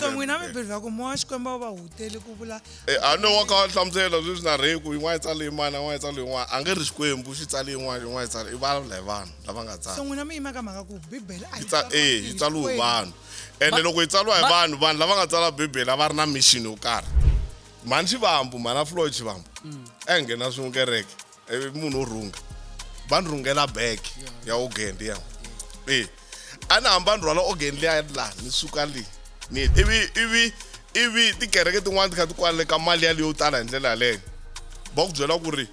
So n'wina mi believe ku moya wa Xikwembu a wu va huteli ku vula Eh, a no wa kha wa hlamusela sweswi na rhe ku yin'wana yi tsale yin'wana yin'wana yi tsale yin'wana a nge ri Xikwembu xi tsale yin'wana yin'wana yi tsale i vulavula hi vanhu lava nga So tsala. n'wina mi yima ka mhaka ku Bibele a Yi yi tsa tsariwa eh hi yi tsaliwe hi Xikwembu. vanhu ende loko yi tsaliwa hi vanhu vanhu lava nga tsala Bibele a va ri na mission yo karhi. Mhani Xivambu mhana Floyd Xivambu a hi nghena swin'we kereke i munhu wo rhunga va ni rhungela bag ya organ liya e a ni hamba ni rhwala organ liya la ni suka le ni ivi ivi ivi tikereke tin'wana ti kha ti kwaleka mali yaleyo tala hi ndlela yaleyo va ku byela ku ri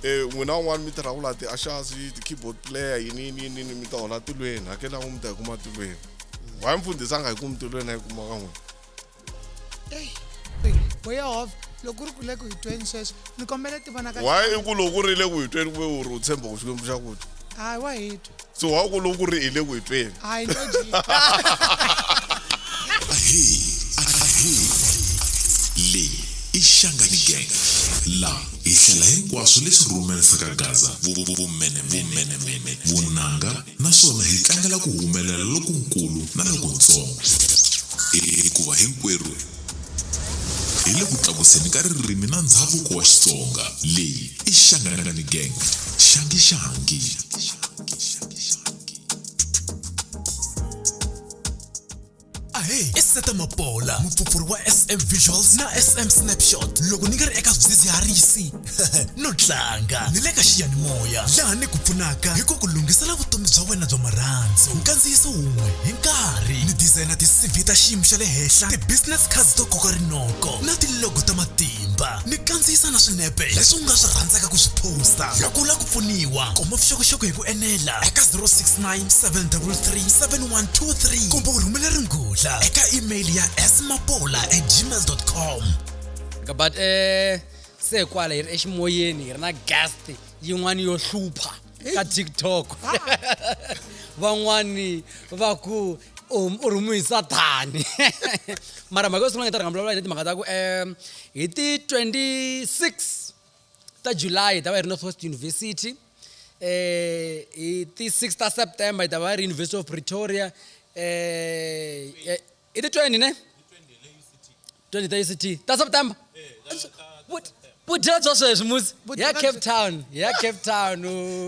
um n'wina un'wana mi tirha ku la ti-ashasi ti-keyboard player yini yini yini yini mi ta hola tilweni hakela n'wi mi ta yi kuma tilweni why mfundhisi a nga yi kumi tilweni a yi kuma ka n'wina. Ey, we Yehovha loko ku ri ku le ku hi tweni sweswi ni kombela ti vonaka. Why i ku loko ku ri le ku hi tweni ku ve u ri u tshemba ku Xikwembu xa ku twa? Hayi wa hi twa. So why ku loko ku ri hi le ku hi tweni? Hayi no jika. Ahee, ahee. Leyi i Shangani Gang. La hi hlela hinkwaswo leswi rhumerisaka Gaza vumenemene, vunanga naswona hi tlangela ku humelela lokunkulu na lokuntsongo. Hikuva hinkwerhu hi le ku tlakuseni ka ririmi na ndzhavuko wa Xitsonga. Leyi i Shangani Gang. Xangi xangi. Ahee, i Seta Mapola, mupfupfuri wa SM Visuals na SM Snapshot. Loko ni nga ri eka swidzidziharisi no tlanga, ni le ka xiyanimoya laha ni ku pfunaka hi ku ku lunghisela vutomi bya wena bya marhandzu. Nkandziyiso wun'we hi nkarhi. Ni dizayina ti-CV ta xiyimo xa le henhla, ti-business cards to koka rinoko na ti-logo ta matimba. Ni kandziyisa na swinepe leswi u nga swi rhandzaka ku swi posta. Loko u lava ku pfuniwa, kuma vuxokoxoko hi ku enela eka 069 733 7123 kumbe u rhumela rungula eka email ya smapola at gmail com. But se kwala hi ri eximoyeni hi ri na guest yin'wana yo hlupha ka TikTok. Van'wani va ku u rhumiwe hi sathani. Mara mhaka yo sungula ni nga ta rhanga ni vulavula hi timhaka ta ku hi ti 26 ta July hi ta va hi ri North West University. Hi ti 6 ta September hi ta va hi ri University of Pretoria. I ti 20 ne? 20 ta UCT ta September. Vudyela bya sweswi musi ya Cape Town, ya Cape Town.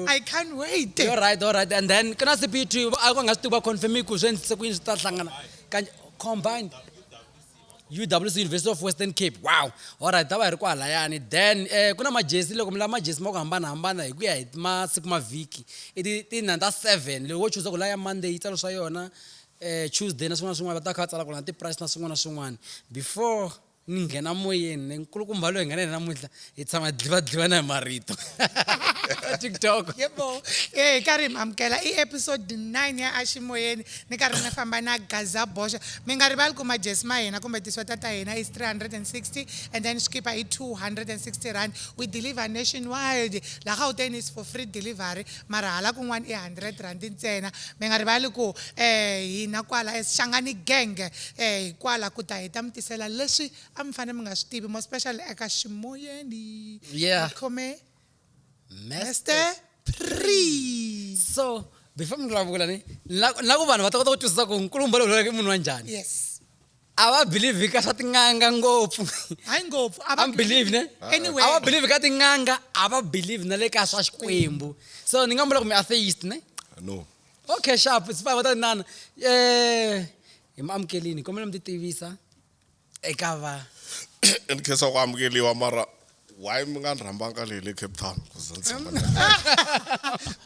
I can't wait. All right, all right. And then kuna CPT a ku nga swi tivi va confirm ku swi endlise ku yini swi ta hlangana kanje combined UWC University of Western Cape. Wow. All right, ta va hi ri kwalayani. Then ku na majesi loko mi lava majesi ma ku hambanahambana hi ku ya hi masiku ma vhiki. I ti ti ta 7 loko wo chuza ku laya Monday yi tsala swa yona Tuesday na swin'wana na swin'wana va ta kha va tsala kwala na ti-price na swin'wana na swin'wana. Before ni nghena moyeni ni nkulukumba loyi hi nga na yena namuntlha hi tshama dlivadlivana hi marito ka TikTok. Yebo. Eh karhi mi amukela i episode 9 ya Aximoyeni ni karhi ni famba na Gaza Boxa. Mi nga rivali ku majesi ma hina kumbe tisweta ta hina is 360 and then swikipa i 260 rand. We deliver nationwide. La Gauteng is for free delivery mara hala kun'wana i 100 rand ntsena. Mi nga rivali ku hina kwala as Shangani Gang hi kwala ku ta hi ta mi tisela leswi a mi fanele mi nga swi tivi more especially eka ximoyeni. Yeah. Mi khome Master Pre. So before mi vulavula ni na na ku vanhu va ta kota ku twisisa ku nkulukumba loyi vulaka i munhu wa njhani. Yes. A va believe ka swa tin'anga ngopfu. Hayi ngopfu. A va believe ne? Anyway. A va believe ka tin'anga, a va believe na le ka swa Xikwembu. So ni nga vula ku mi atheist ne? No. Okay, sharp. Swi fine va ta nana. Hi mi amukelini, kombela mi ti tivisa eka va Ni khensa ku amukeliwa mara why mi nga ni rhambanga le le Cape Town ku za ni tshama na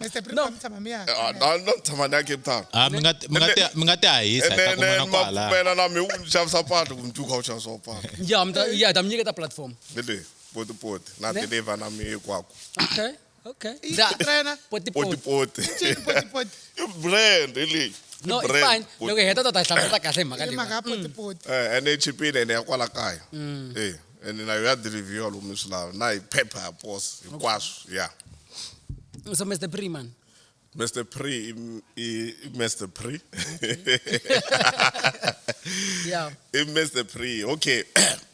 Mr. Pri, No. mi tshama mi ya. Ah, na ni tshama ni ya Cape Town. Ah, mi nga mi nga ti mi nga ti hahisa hi ta Ene kumana ma kwala. pfumela na mi ku xavisa patu ku mi twi u kha u xavisa patu. Ya, mi ta ya ta mi nyiketa platform. Ni le poti poti na Ne? deliver na mi hinkwako. Okay. Okay. I Da- vito ra yona? Poti Poti poti. poti. Ncini poti poti. I brand hi leyi. I No, it's brand. fine. Loko hi heta ta ta hlamusela kahle hi mhaka I leyi. mhaka ya poti poti. Ene yi chipile ene ya kwala kaya. Eh, ene na yo ya deliver lomu mi swi lava na hi phepha ya poso hinkwaswo ya. So Mr. Pre man. Mr. Pre i Mr. Pre. Yeah. I Mr. Pre. Okay,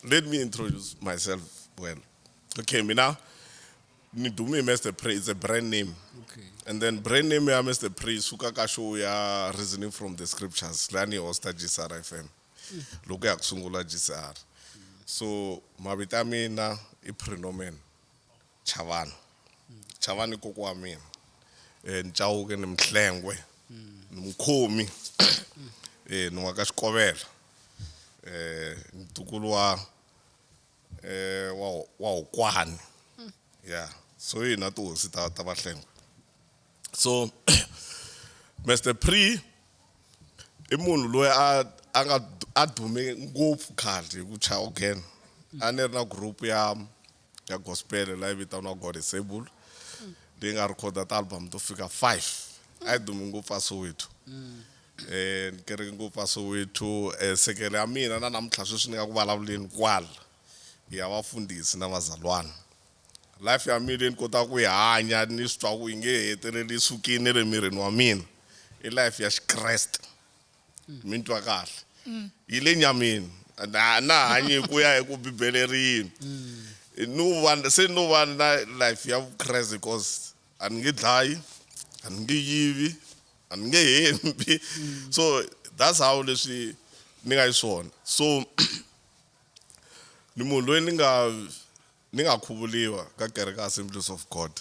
let me introduce myself well. Okay, mina ni dume hi Mr. Pre, it's a brand name. Okay. And then brand name ya Mr. Pre suka ka show ya Reasoning from the Scriptures, la ni hosta GSR FM. Loko ya ku sungula GCR. So mavito ya mina i prenomen Chavani. Chavani kokwa wa mina. Nchauke ni Mhlengwe. Ni mukhomi. Ni wa ka Xikovela. Ntukulu wa wa Hokwani. Yeah. So hina tihosi ta Vahlengwe. So Mr Pre i munhu loyi a nga a dume ngopfu khale hi ku chaya organ. A ni ri na group ya gospel leyi vitaniwa God is Able, leyi nga rhekhoda ti-album to fika 5. A yi dume ngopfu a Soweto. Ni kereke ngopfu a Soweto. Sekele ya mina na namuntlha sweswi ni nga ku vulavuleni kwala ya vafundhisi na vazalwana. Life ya mina leyi ni kotaka ku yi hanya ni swi twa ku yi nge heteleli yi sukile le mirini wa mina i life ya Xikreste. Mi ni twa kahle? Yi le nyameni. Na hanyi hi ku ya hi ku Bibele ri yini. No va se no va na life ya Vukreste because a ni nge dlayi, a ni nge yivi, a ni nge hembi. So that's how leswi ni nga xiswona. So ni munhu loyi ni nga khuvuriwa ka kereke Assemblies of God.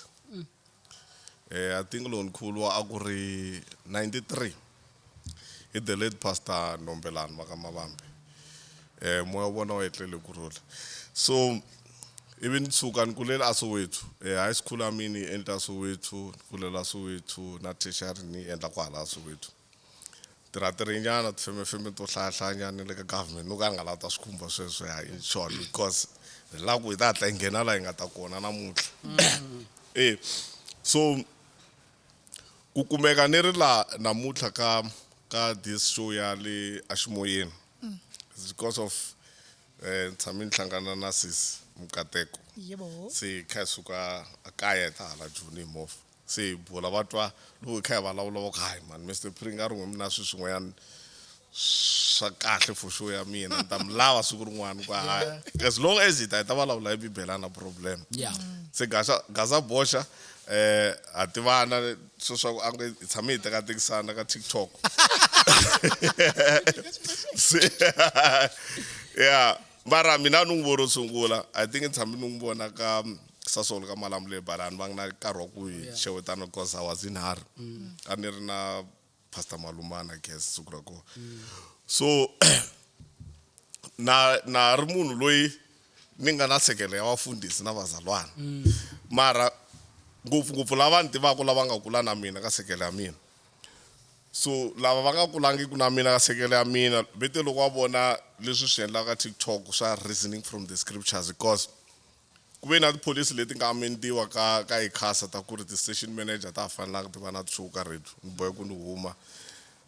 I think loko ni khuvuriwa a ku ri 93 hi the late Pastor Nombelani va ka Mavambe. Moya wa vona wa etlele kurhula. So ivi ni suka ni kulela a Soweto. High school ya mina yi endla Soweto, ni kulela Soweto na tertiary ni endla kwala Soweto. Tirha-tirhinyana tifemefeme to hlayahlayanyana le ka government, no ka ni nga lavi ta swi khumba sweswo ya in short, because hi lava ku hi ta hatla hi nghena laha hi nga ta kona namuntlha. So ku kumeka ni ri la namuntlha ka this show ya le aximoyeni, it's because of ni tshame ni hlangana na sis Mukateko. Yebo. Se hi kha hi suka kaya hi ta hala Joni hi movha, se hi bula, va twa loko hi kha hi vulavula, va ku hayi man, Mr Pre nga ri n'we mina swilo swin'wanyana swa kahle for sure ya mina ni ta mi lava siku rin'wana ku hayi, as long as hi ta vulavula hi Bibele, a na problem. Se Gaza Boxa, ha tivana sweswaku a nge hi tshame hi tekatekisana ka TikTok. Se yeah, mara mina ni n'wi vona ro sungula, I think ni tshame ni n'wi vona ka Sasol ka Malamulele, but a ni va na nkarhi wa ku hi xewetana because I was in hurry. A ni ri na Pastor Malumana, I guess, siku ra kona. So na ri munhu loyi ni nga na sekele ya vafundhisi na vazalwana, mara ngopfungopfu lava ni tivaka, lava nga kula na mina ka sekele ya mina. So lava va nga kulangiki na mina ka sekele ya mina, vete loko va vona leswi swi endlaka ka TikTok swa reasoning from the scriptures, because ku ve na tipholisi leti nga amendiwa ka ICASA ta ku ri ti-station manager ta ha fanelanga ti va na ti-show ka radio, ni bohe ku ni huma.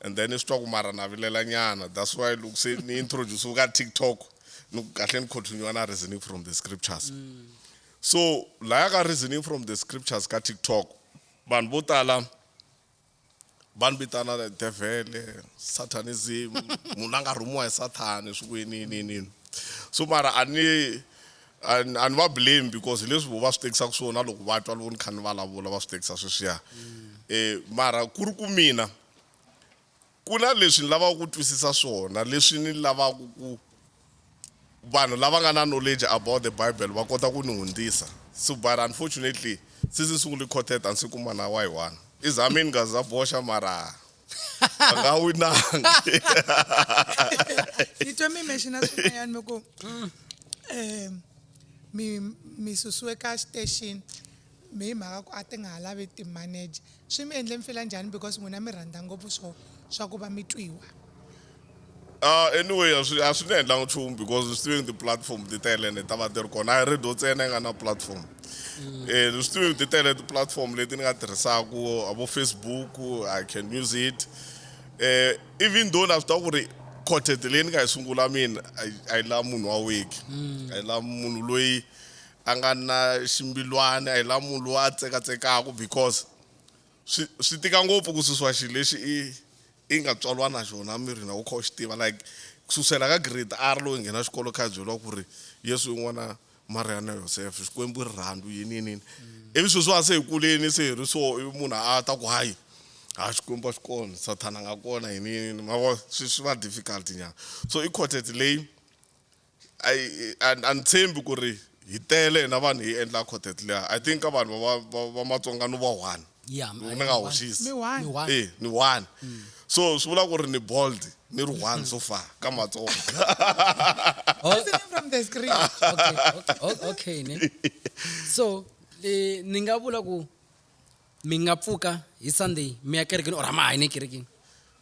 And then ni swi twa ku mara na vilela nyana, that's why loko se ni introduce ka TikTok, ni ku kahle ni continue na reasoning from the scriptures. So laya ka reasoning from the scriptures ka TikTok, vanhu vo tala va ni vitana devhele, satanism, munhu a nga rhumiwa hi sathani, swi ku yini yini yini. So mara a ni va blame because hi leswi vo va swi tekisaka swona loko va twa loko ni kha ni vulavula, va swi tekisa sweswiya. Mara ku ri ku mina ku na leswi ni lavaka ku twisisa swona, leswi ni lavaka ku vanhu lava nga na knowledge about the Bible va kota ku ni hundzisa. So but unfortunately, since ni sungule quartet, a ndzi kuma na wa hi one i zamini Gaza Boxa, mara a nga winangi. Ni twa mi mentiona swin'wanyana, mi ku mi susiwe ka station mi hi mhaka ku a ti nga ha lavi ti-manager. Swi mi endle mi fila njhani, because n'wina mi rhandza ngopfu swa ku va mi twiwa? Anyway, a swi ni endlanga nchumu because swi tiveni ti-platform ti tele ene ta va ti ri kona, a hi radio ntsena yi nga na platform. Swi tiveni ti tele ti-platform leti ni nga tirhisaku, vo Facebook, I can use it. Even though na swi tiva ku ri content leyi ni nga yi sungula mina a yi lava munhu wa weak, a yi lava munhu loyi a nga na ximbilwani, a yi lava munhu loyi a tsekatsekaka, because swi tika ngopfu ku susiwa xilo lexi i nga tswaliwa na xona mirini, u kha u xi tiva, like ku susela ka grade R loyi nghena xikolo kha byeriwa ku ri Yesu i n'wana Maria na Yosefa, Xikwembu i rirhandzu, yini yini yini. Ivi sweswiwa se hi kuleni, se hi ri so, ivi munhu a ta ku hayi. Ha Xikwembu a xi kona, Sathana a nga kona yini yini ma vo swi va difficult nyana. So i quartet leyi a yi a ni tshembi ku ri hi tele hina vanhu hi endla quartet liya. I think ka vanhu va Matsonga no va one. Yeah, Ni nga hoxisi. Mi one. Mi one. Eh, ni one. So swi vula ku ri ni bold, ni ri one so far ka Matsonga. Oh, Listening from the screen. Okay ne. So ni nga vula ku mi nga pfuka hi Sunday mi ya kerekeni or a ma ha yi ne kerekeni.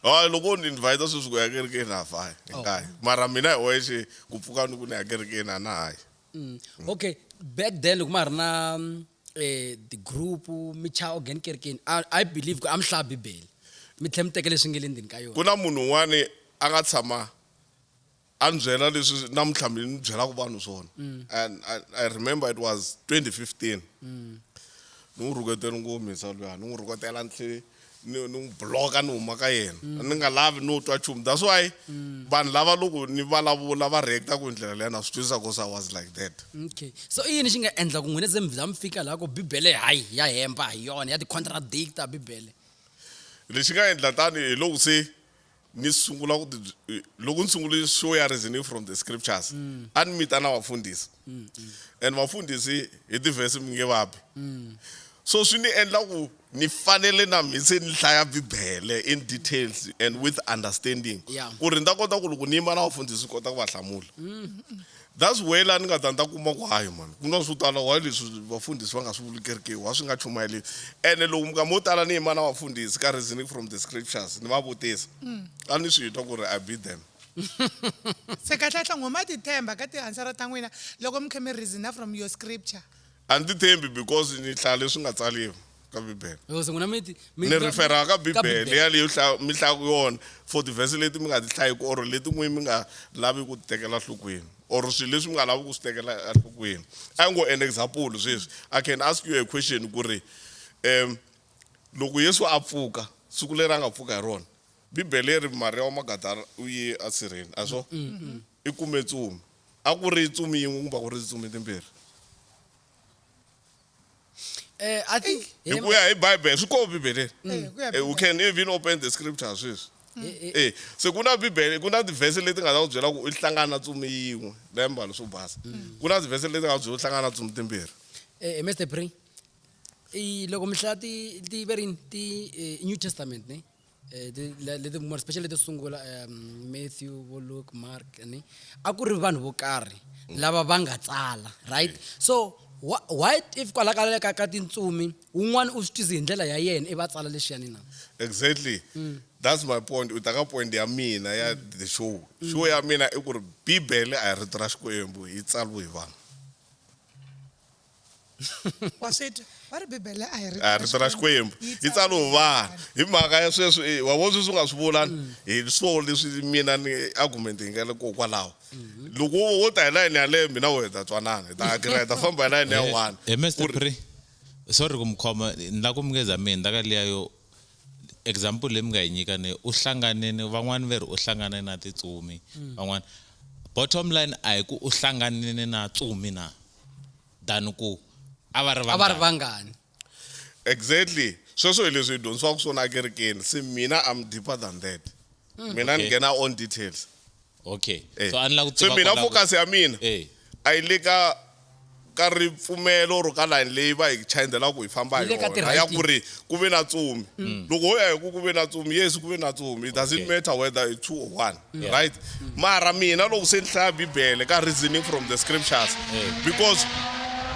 Hayi loko ni invite sweswi ku ya kerekeni a fa hi Oh. nga yi. Mara mina hi wexe ku pfuka ni ku ni ya kerekeni a na ha yi. Okay, back then loko ma ha ri na the group mi chaya organ kerekeni, I believe ku a mi hlaya Bibele. Mi tlhela mi teka leswi nga le ndzeni ka yona. Ku na munhu un'wani a nga tshama a ni byela leswi namuntlha mi ni byelaka vanhu swona. And I remember it was 2015. Ni n'wi rhuketele ngopfu mhisa luya, ni n'wi rhuketela ni tlhe ni n'wi block-a ni huma ka yena. Ni nga lavi no twa nchumu. That's why vanhu lava loko ni vulavula va react-a ku ndlela liya na swi twisisa ku I was like that. Okay. So i yini xi nga endla ku n'wina se mi za mi fika laha ku Bibele hayi ya hemba hi yona ya ti-contradict-a Bibele? Lexi nga endla tani hi loko se ni sungula ku ti loko ni sungule show ya reasoning from the scriptures, a ni mita na vafundhisi. And vafundhisi hi ti-verse mi nge vabi. So swi ni endla ku ni fanele na mina se ni hlaya Bibele in details and with understanding. Ku ri ni ta kota ku loko ni yima na vafundhisi kota ku va hlamula. That's where la ni nga ta ni ta kuma ku hayi man, ku na swo tala why leswi vafundhisi va nga swi vuli kerekeni, wa swi nga chumayeli. Ene loko minkama yo tala ni yima na vafundhisi ka reasoning from the scriptures, ni va vutisa. A ni swi twa ku ri I beat them. Se kahlekahle n'we ma ti tshemba ka ti-answer ta n'wina loko mi kha mi reason from your scripture. A ni ti tshembi because ni hlaya leswi nga tsariwa ka Bibele. Loko se n'wina mi ti, mi Ni refera ka ka Bibele Bibele. yaleyo mi hlayaka yona for ti-verse leti mi nga ti hlayiki or leti n'wina mi nga lavi ku ti tekela enhlokweni or swilo leswi mi nga lavi ku swi tekela enhlokweni. A ngo an example sweswi, I can ask you a question ku ri loko Yesu a pfuka siku leri a nga pfuka hi rona, Bibele yi ri Mariya wa Magadala u ye esirheni, a swo? I kume ntsumi. A ku ri ntsumi yin'we kumbe a ku ri tintsumi timbirhi? I think Hi ku ya hi Bible, swi kona Bibeleni. Hi ku ya We can even open the scripture sweswi. Eh. Se ku na Bibele, ku na ti-verse leti nga ta ku byela ku u hlangana na ntsumi yin'we, leyi mbala swo basa. Ku na ti-verse leti nga ku byela u hlangana na ntsumi timbirhi. Mister Pre, loko mi hlaya ti va ri yini? Ti New Testament, ne? Leti more especially leti sungula, Matthew, vo Luke, Mark, ne? A ku ri vanhu vo karhi lava va nga tsala, right? So why if kwala ka tintsumi wun'wana u swi twisi hi ndlela ya yena i va tsala leswiyani na? Exactly. That's my point. U ta ka point ya mina ya the show. Show ya mina i ku ri Bibele a hi rito ra Xikwembu, yi tsariwe hi vanhu. Wa swi twa? Va ri Bibele a hi rito A hi rito ra Xikwembu, yi tsariwe hi vanhu. Hi mhaka ya sweswo, wa vona sweswi u nga swi vula, hi swo leswi mina ni argument yi nga le kokwalaho. Loko wo ta hi line yaleyo, mina wehe hi ta twanana, hi ta agree, hi ta famba hi line ya one. Mister Ku ri Pre, sorry ku mi khoma, ni lava ku mi ngeza mina ta ka liya yo example leyi mi nga yi nyika ni u hlangane ni van'wani va ri u hlangane na titsumi, van'wani bottom line a hi ku u hlanganile na tsumi na than ku a va ri A va ri vangani. vangani. Exactly. Sweswo hi leswi hi dyondzisiwaka swona ekerekeni. Se mina I'm deeper than that. Mina ni nghena on details. Okay. So a ni lava ku Se tiva mina kwalaho ku focus ya mina a yi le ka ripfumelo or ka line leyi va hi chayindelaka ku hi famba hi Yi le ka yona. Ya ti-writing. ku ri ku ve na ntsumi. Loko ho ya hi ku ku ve na ntsumi, yes ku ve na ntsumi. It doesn't matter whether it's 2 or 1, right? Mara mina loko se ni hlaya Bibele ka reasoning from the scriptures, because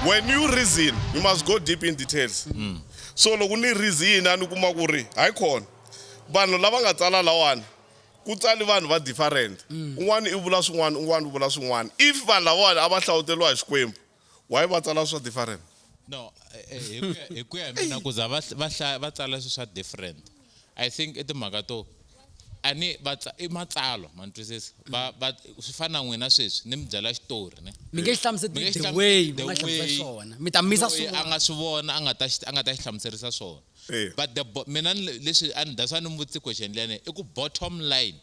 when you reason, you must go deep in details. So loko ni reason ni kuma ku ri hayi khona vanhu lava nga tsala lawani ku tsali vanhu va different. Un'wana i vula swin'wana, un'wana u vula swin'wana. If vanhu lavawani a va hlawuteriwa hi Xikwembu, why va tsala swa different? No, hi ku ya hi mina ku za va hlaya, va tsala swilo swa different. I think i timhaka to a ni va i matsalwa, ma ni twisisa? Va, va, swi fana na n'wina sweswi, ni mi byela xitori, ne? Mi nge xi hlamuseti Mi nge xi the hlamuseti way the mi nga hlamusela way xiswona. Mi ta misa loyi a swin'wana. nga swi vona, a nga ta xi hlamuserisa swona. But the mina ni leswi a ni, that's why ni mi vutise question liyani, i ku bottom line.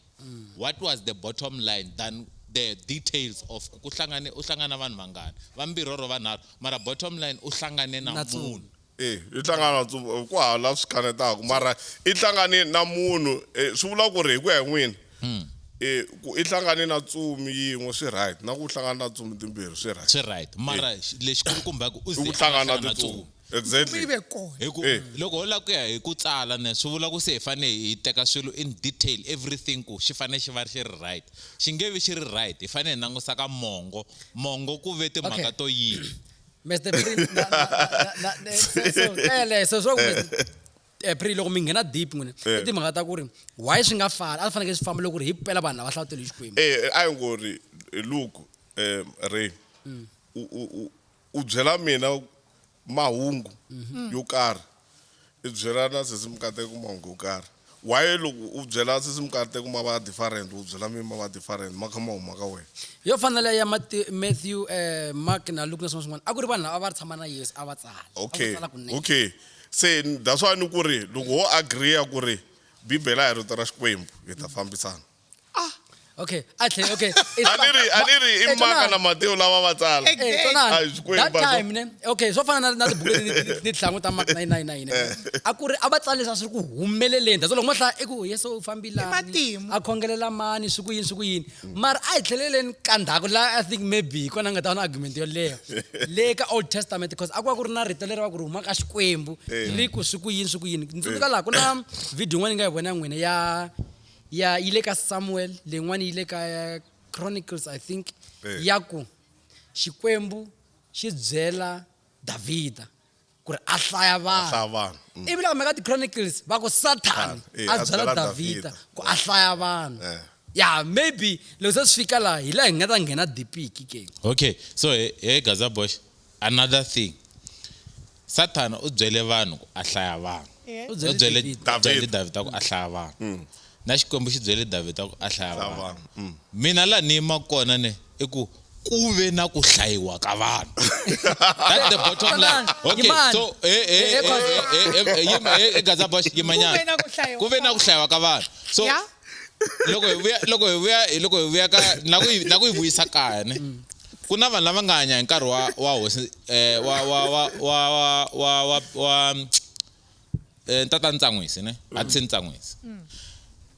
What was the bottom line than the details of ku hlangane, u hlangana vanhu vangani? Vambirhi or vanharhu. Mara bottom line u hlangane na Na tsumi. munhu. E i hlangana na ntsumbu ku hava laha swi kanetaka mara i hlangane na munhu swi vula ku ri hi ku ya hi n'wina ku i hlangane na ntsumi yin'we swi right na ku hlangana na ntsumi timbirhi swi right swi right mara lexi kulukumba ku u i ze ku a hlangana na hlangana na tintsumi ntsumi exactly yi ve kona hi ku Eh. loko ho lava ku ya hi ku tsala ne swi vula ku se hi fanele hi teka swilo in detail everything ku xi fanele xi va xi ri right xi nge vi xi ri right hi fanele hi langusa ka mongo mongo ku ve timhaka Okay. to yini Mr. Pri na so so so Pri loko mi nghena deep n'wina i timhaka ta ku ri why swi nga fani a swi fanekele swi famba loko ri hi pela vanhu lava hlavutele hi Xikwembu a yi ngo ri look Ray u byela mina mahungu yo karhi i byela na sesi Mukateko mahungu yo karhi why loko u byela sesi Mukateko ma va different u byela mina ma va different ma kha ma huma ka wena yo fanele ya Matthew Mark na Luke na swin'wana swin'wana a ku ri vanhu lava va tshama na Yesu a va tsala a va okay tsala kunene okay se that's why ni ku ri loko ho agree ku ri bibele a hi rito ra Xikwembu hi ta fambisana okay a tlhela okay a ni ri a ni ri i Maka na Matewu lava va tsala Exactly. Twanana, A hi Xikwembu, that va- time ne okay swo fana na tibuku leti ni tihlangu ta Mark 999 a ku ri a va tsala leswi a swi ri ku humeleleni that's loko mo hlaya i ku Yesu u fambile I matimu. a khongelela mani swi ku yini swi ku yini mara a hi tlheleleni ka ndzhaku laha I think maybe hi kona nga ta va na argument yo leha le ka Old Testament because a ku va ku ri na rito leri va ku ri huma ka Xikwembu ri ku swi ku yini swi ku yini ndzi tsundzuka laha ku na video yin'wana yi nga yi vona n'wina ya ya yi le ka Samuel leyin'wana yi le ka Chronicles I think ya ku Xikwembu xi byela Davhida ku ri a hlaya vanhu hlaya vanhu ivi loko mhaka ti-Chronicles va ku Satan a A byela byela Davhida Davhida. ku a hlaya vanhu Eh. ya maybe loko se swi fika laha hi laha hi nga ta nghena dipiki ke okay so he Gaza Bosh another thing Sathana u byele vanhu ku a hlaya vanhu Yeah. U u byele byele Davhida. u byele Davhida ku a hlaya vanhu na Xikwembu xi byele Davhida ku a hlaya Hlaya vanhu vanhu, mina laha ni yimaka kona ne i ku ku ve na ku hlayiwa ka vanhu that's the bottom line okay Yimani. so yima Gaza Bosh yimanyana Ku ve na ku hlayiwa ku ve na ku hlayiwa ka vanhu so Yeah. loko hi vuya loko hi vuya loko hi vuya ka na ku yi na ku yi vuyisa kaya ne ku na vanhu lava nga hanya hi nkarhi wa hosi wa wa wa wa wa wa wa tata Ntsangwisi ne Hudson Ntsangwisi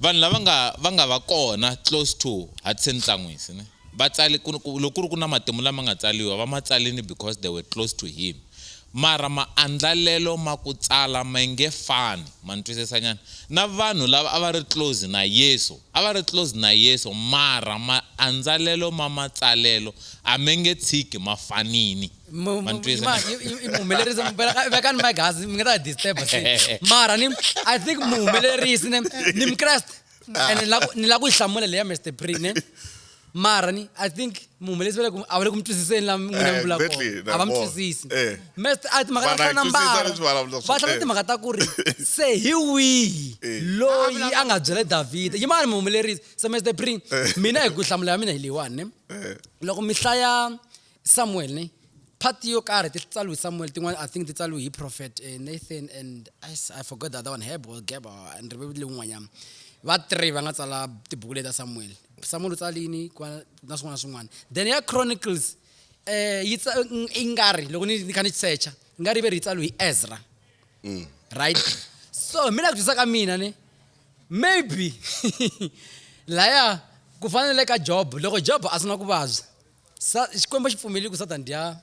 vanhu lava nga va nga va kona close to Hudson Ntsangwisi ne va tsali ku loko ku ri ku na matimu lama nga tsaliwa va ma tsalini because they were close to him mara maandlalelo ma ku tsala ma nge fani ma ni twisisa nyana na vanhu lava a va ri close na Yesu a va ri close na Yesu mara maandlalelo ma matsalelo a me nge tshiki ma fanini ma ni twisisa nyana? muhumelerisi vekani mic hansi mi nga ta hi disturb se mara ni I think muhumelerisi ne ni mukreste and ni la ku yi hlamula leya Mr Pre ne mara ni I think muhumelerisi va le ku a va le ku mi twisiseni la n'wina mi vulaka Exactly, kona a va mi na vona. twisisi Eh. Mr a timhaka ta Vana fana yi twisisa mbara leswi vulavulaka va hlamula swona. timhaka ta ku ri se hi wihi loyi a nga byela Davhida yimani muhumelerisi se Mr Pre mina hi ku hlamula ya mina hi leyiwani ne loko mi hlaya Samuel ne part yo karhi ti tsaliwe hi Samuel tin'wana I think ti tsaliwe hi prophet Nathan and I forgot the other one Heb or Geba and rivele un'wanyana va three va nga tsala tibuku leti ta Samuel Samuel u tsalini na swin'wana na swin'wana then ya Chronicles yi i nga ri loko ni kha ni searcha i nga ri ve ri yi tsaliwe hi Ezra right so mina ku twisisa ka mina ne maybe laya ku fana na le ka Job loko Job a sungula ku vabya Xikwembu xi pfumeleli ku Satan dya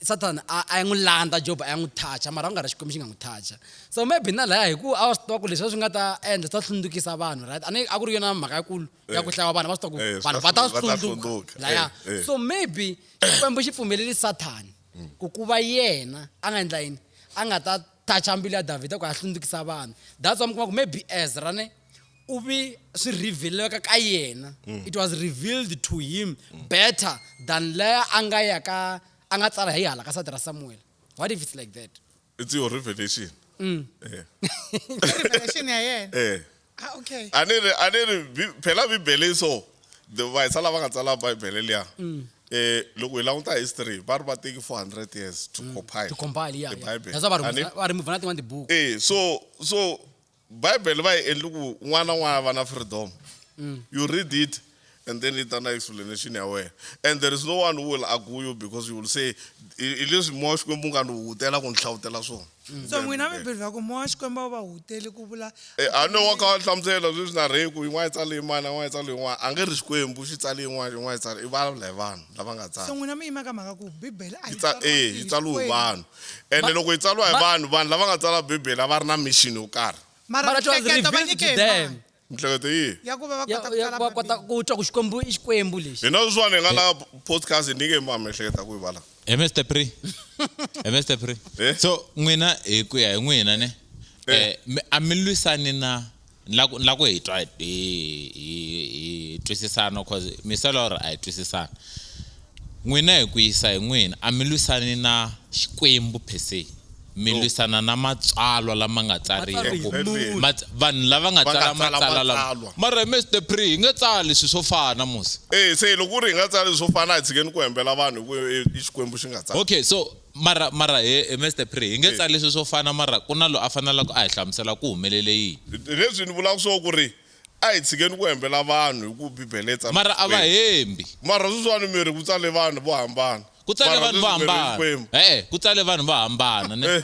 Satan a ya n'wi landza Job a ya n'wi touch mara a ku nga ri Xikwembu xi nga n'wi touch so maybe na laya hi ku a va swi tiva ku leswi swi nga ta endla swi ta hlundzukisa vanhu right a ni a ku ri yona mhaka yakulu ya ku hlaya vanhu va swi tiva ku vanhu va ta va ta hlundzuka hlundzuka. laya so maybe Xikwembu xi pfumeleli Satan ku ku va yena a nga endla yini a nga ta touch mbilu ya Davhida ku a hlundzukisa vanhu that's why mi kuma ku maybe Ezra ne u vi swi revealeka ka yena it was revealed to him better than leya a nga ya ka a nga tsala hi hala ka side ra Samuel what if it's like that It's your revelation Revelation ya yena ah okay a ni ri a ni ri phela bibele so vahisa lava nga tsala bibele liya loko hi languta history va ri va teki 400 years to compile to compile yeah, the yeah. Bible. That's why A ni- va remove na tin'wana tibuku so bible va yi endli ku n'wana na n'wana va na freedom you read it And then yi ta na explanation ya wena. And there is no one who will argue you because you will say, i leswi moya wa Xikwembu nga ni hutela ku ni hlavutela swona. So n'wina mi believer ku moya wa Xikwembu a wu va huteli ku vula A no wa ka wa hlamusela sweswi na rhe ku yin'wana yi tsale yin'wana, yin'wana yi tsale yin'wana. A nge ri Xikwembu xi tsale yin'wana, yin'wana yi tsale, i vulavula hi vanhu lava nga So tsala. n'wina mi yima ka mhaka ku Bibele a Yi yi tsariwangi yi hi tsariwe hi Xikwembu. vanhu. Ende loko yi tsariwa hi vanhu, vanhu lava nga tsala Bibele a va ri na mission yo karhi. Mara Mara it was mihleketo va revealed nyike to hi them. mani? Mihleketo yihi? Ya ku va va Ya kota ku ya tsala va kota Bibele. ku twa ku Xikwembu i Xikwembu lexi. Hina sweswiwani hi nga la podcast hi nyike ma miehleketo ku yi vala. He Mr. Pre. He Mr. Pre. Eh? So n'wina hi ku ya hi n'wina ne. A mi lwisani na la ku la ku hi twa hi twisisana cause misala or a hi twisisana. N'wina hi ku yisa hi n'wina a mi lwisani na Xikwembu per se. Mi lwisana na matsalwa lama nga tsariwa ku Exactly. Vanhu lava nga Va nga tsala tsala matsalwa lama. matsalwa. Mara Mr. Pre hi nge tsali swilo swo fana musi. Se loko ku ri hi nga tsali swo fana a hi tshikeni ku hembela vanhu hi ku i Xikwembu xi nga tsala. Okay, so mara he Mr. Pre hi nge tsali swilo swo fana mara ku na loyi a faneleke a hi hlamusela ku humelele yini. Hi leswi ni vulaka swo ku ri a hi tshikeni ku hembela vanhu hi ku Bibele yi tsala Mara a va Xikwembu. hembi. Mara sweswiwani mi ri ku tsale vanhu vo hambana. Ku tsale Mara vanhu vo sweswi mi ri hambana. Xikwembu. Ku tsale vanhu vo hambana ne.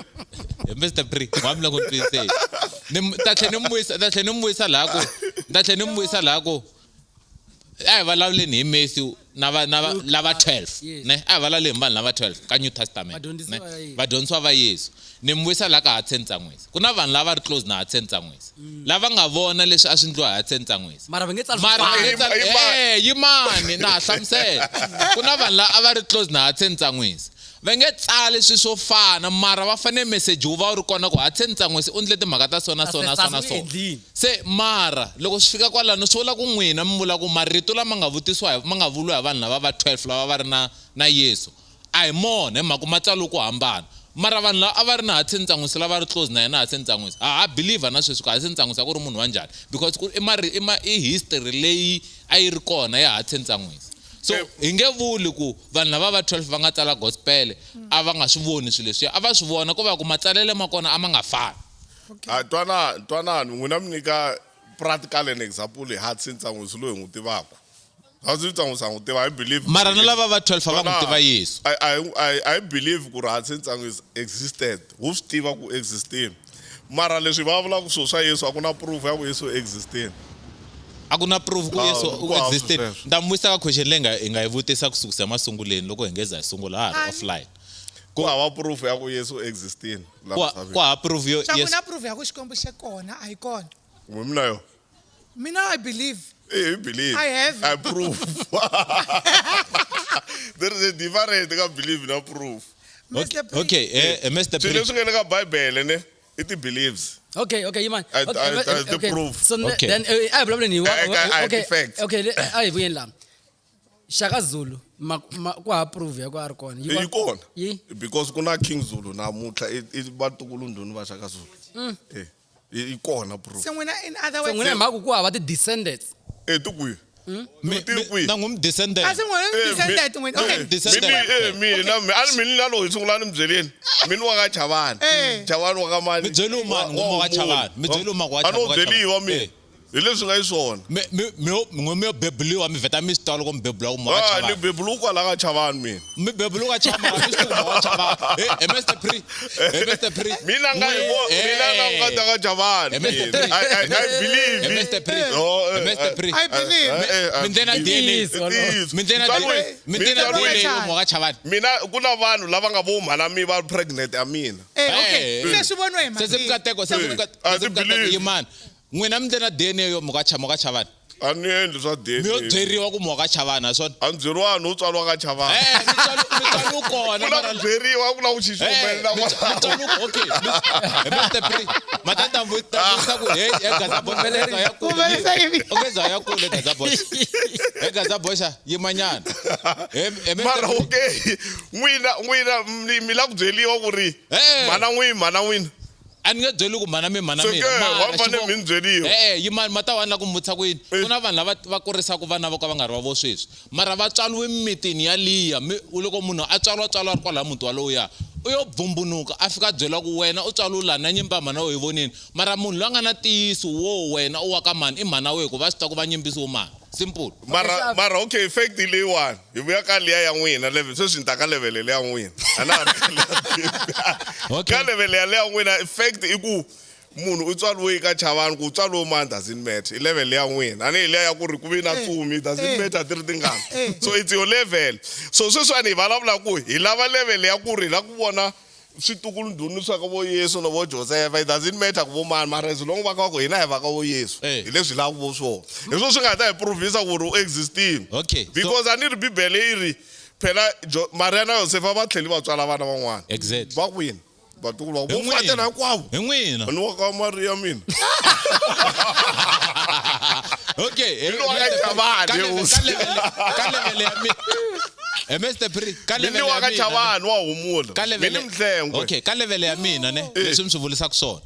Mr. Pre, wa mi le ku twisiseni. Ni ta tlhela ni mi vuyisa, ta tlhela ni mi vuyisa laha ku, ta tlhela ni mi vuyisa laha ku a hi vulavuleni hi Matthew na va na va lava 12 Yes. ne a hi vulavuleni hi vanhu lava 12 ka New Testament Vadyondzisiwa ne? va Yesu. Vadyondzisiwa va Yesu ni mi vuyisa laha ka Hudson Ntsan'wisi ku na vanhu lava ri close na Hudson Ntsan'wisi lava nga vona leswi a swi endliwa hi Hudson Ntsan'wisi Mara va nge tsali swo mara fana. va nge tsali Yimani. yimani na ha hlamusela ku na vanhu lava a va ri close na Hudson Ntsan'wisi va nge tsali swilo swo fana mara va fanele message wu va wu ri kona ku Hudson Ntsan'wisi u endle timhaka ta so na so na so na so Endlini. se mara loko swi fika kwalano swi vula ku n'wina mi vula ku marito lama nga vutisiwa hi ma nga vuriwa hi vanhu lava va 12 lava va ri na Yesu a hi mona hi mhaka ku matsalwa ku hambana mara vanhu lava a va ri na Hudson Ntsan'wisi lava ri close na yena Hudson Ntsan'wisi a ha believer na sweswi ku Hudson Ntsan'wisi a ku ri munhu wa njhani because ku i mari i ma i history leyi a yi ri kona ya Hudson Ntsan'wisi so hi nge vuli ku vanhu lava va 12 va nga tsala gospel a va nga swi voni swilo leswiya a va swi vona ko va ku matsalelo ma kona a ma nga fani. Ah, twanani n'wina mi nyika practical an example hi Hudson Ntsan'wisi loyi hi n'wi tivaka. Hudson Ntsan'wisi ha n'wi tiva, I believe. Mara na lava va 12 a va n'wi tiva Yesu. I believe ku ri Hudson Ntsan'wisi existed. Wu swi tiva ku existini. Mara leswi va vulaka swilo swa Yesu a ku na proof ya ku Yesu existini. A ku na proof ku Ah, Yesu ku u hava existed. sweswo. Ni ta mi vuyisa ka question leyi hi nga yi vutisa ku sukisa emasunguleni loko hi nge za hi sungula ha ha ri offline. Ku hava proof ya ku Yesu existini la Ku misaveni. ku hava proof yo Xa Yesu. ku na proof ya ku Xikwembu xe kona a yi kona. N'we mi na yona? Mina I believe. You believe. I have. I proof. There is a difference ka believe na proof. Mr. Pre. Okay, Mr. Swilo Pre. leswi nga le ka Bible ne i ti-beliefs. Okay, okay, yimani. Okay, I- the okay. proof. So Okay. then a hi vulavuleni hi I- okay, the facts. okay, a hi vuyeni laha. Shaka Zulu ku hava proof ya ku a ri kona. Yi kona. Yi? Because ku na King Zulu namuntlha i vatukulu-ndhuna va Shaka Zulu. Yi kona proof. Se n'wina in other So words n'wina hi mhaka ku hava ti-descendants. Ti kwihi? Ti kwihi? Na n'wi mi descendant. A swi n'wina mi descendant n'wina. Okay. Descendant. Mina a ni mina loko hi sungula ni mi byeleni. Mina wa ka Chavani. Chavani wa ka mani? Mi byeliwe mani ngoma wa Chavani? Mi byeliwe mani wa A no Chavani? byeliwa mina. Hi leswi nga xiswona. Mi mi yo bebuliwa mi vheta mi swi twa loko mi bebuliwa ku wa Ah, ni Chavani. bebuluka kwala ka Chavani mina. Mi bebuliwa ka Chavani, mi swi tiva wa Chavani. He Mr. Pre. He Mr. Pre. Mina nga hi mina nga nga ta ka Chavani. Eh, Mr. Pre. I believe. He Mr. Pre. Oh, He Mr. Pre. I believe. Mi ndlela DNA. Mi ndlela DNA. Mi ndlela DNA yo wa Chavani. Mina ku na vanhu lava nga vo mhana mi va pregnant ya mina. Okay. Se swi voniwe hi Se se mukateko, se I mukateko believe. yimani. N'wina mi ndlela DNA yo muka Chavani. A ni endli swa Mi yo DNA. byeriwa ku muka Chavani ha swona. A ni byeriwani u tswariwa ka Chavani. Mi tswalo kona Ku na mara ku byeriwa ku na ku xi xi humelela kwalaho. okay Mr. Pre matata vutisa ku hey Gaza Boxa ya kule Humelerisa ivi. okay za ya kule Gaza Boxa he Gaza Boxa yimanyana he Mara okay n'wina mi la ku byeriwa ku ri mhana n'wina mhana n'wina. A ni nge byeli ku mhana mi mhana Se mina ke, wa fanele mi ni byeriwa. Yimani mata wa ni la ku mi vutisa ku yini ku na vanhu lava va kurisaka vana vo ka va nga ri va vo sweswi mara va tswariwe mimitini yaliya loko munhu a tswariwa tswariwa a ri kwalaya muti walowu u yo bvumbunuka a fika a byela ku wena u tswariwe lani na nyimba mhana wu yi vonini mara munhu loyi a nga na ntiyiso wo wena u wa ka mani i mhana wehe ku va swi tiva ku va nyimbisiwe mani. Simple. Mara mara okay, fact leyiwani hi vuya ka liya ya n'wina level sweswi ni ta ka level leya n'wina a na ha ri ka liya. Okay. Ka level ya leya n'wina fact i ku munhu u tswariwe ka chavani ku u tswariwe mani doesn't matter i level ya n'wina a ni hi liya ya ku ri ku vi na tsumi doesn't matter ti ri tingani so it's your level so sweswiwani hi vulavula ku hi lava level ya ku ri hi lava ku vona switukulundhunu swa ka vo Yesu na vo Josefa it doesn't matter ku vo mani mara as long va ka ku hina hi va ka vo Yesu Eh. hi leswi hi lavaka vo swona hi swona swi nga ta hi provisa ku ri u existini Okay, so- because a ni ri bibele yi ri phela Maria na Yosefa va tlheli va tswala vana van'wana Exactly. va kwini vatukulu va Hi vo n'wina. fatela hinkwavo Hi n'wina. ni wa ka Maria mina Okay. Hi lowa ka Chavani, Ka level- hosi. ka level- ka level ya mi- Eh, Mr. Pri, ka mi level ni wa ya ka mina, Chavani wa humula ka mi level ni mhlengwe okay ka level ya mina ne leswi mi swi vulisaka swona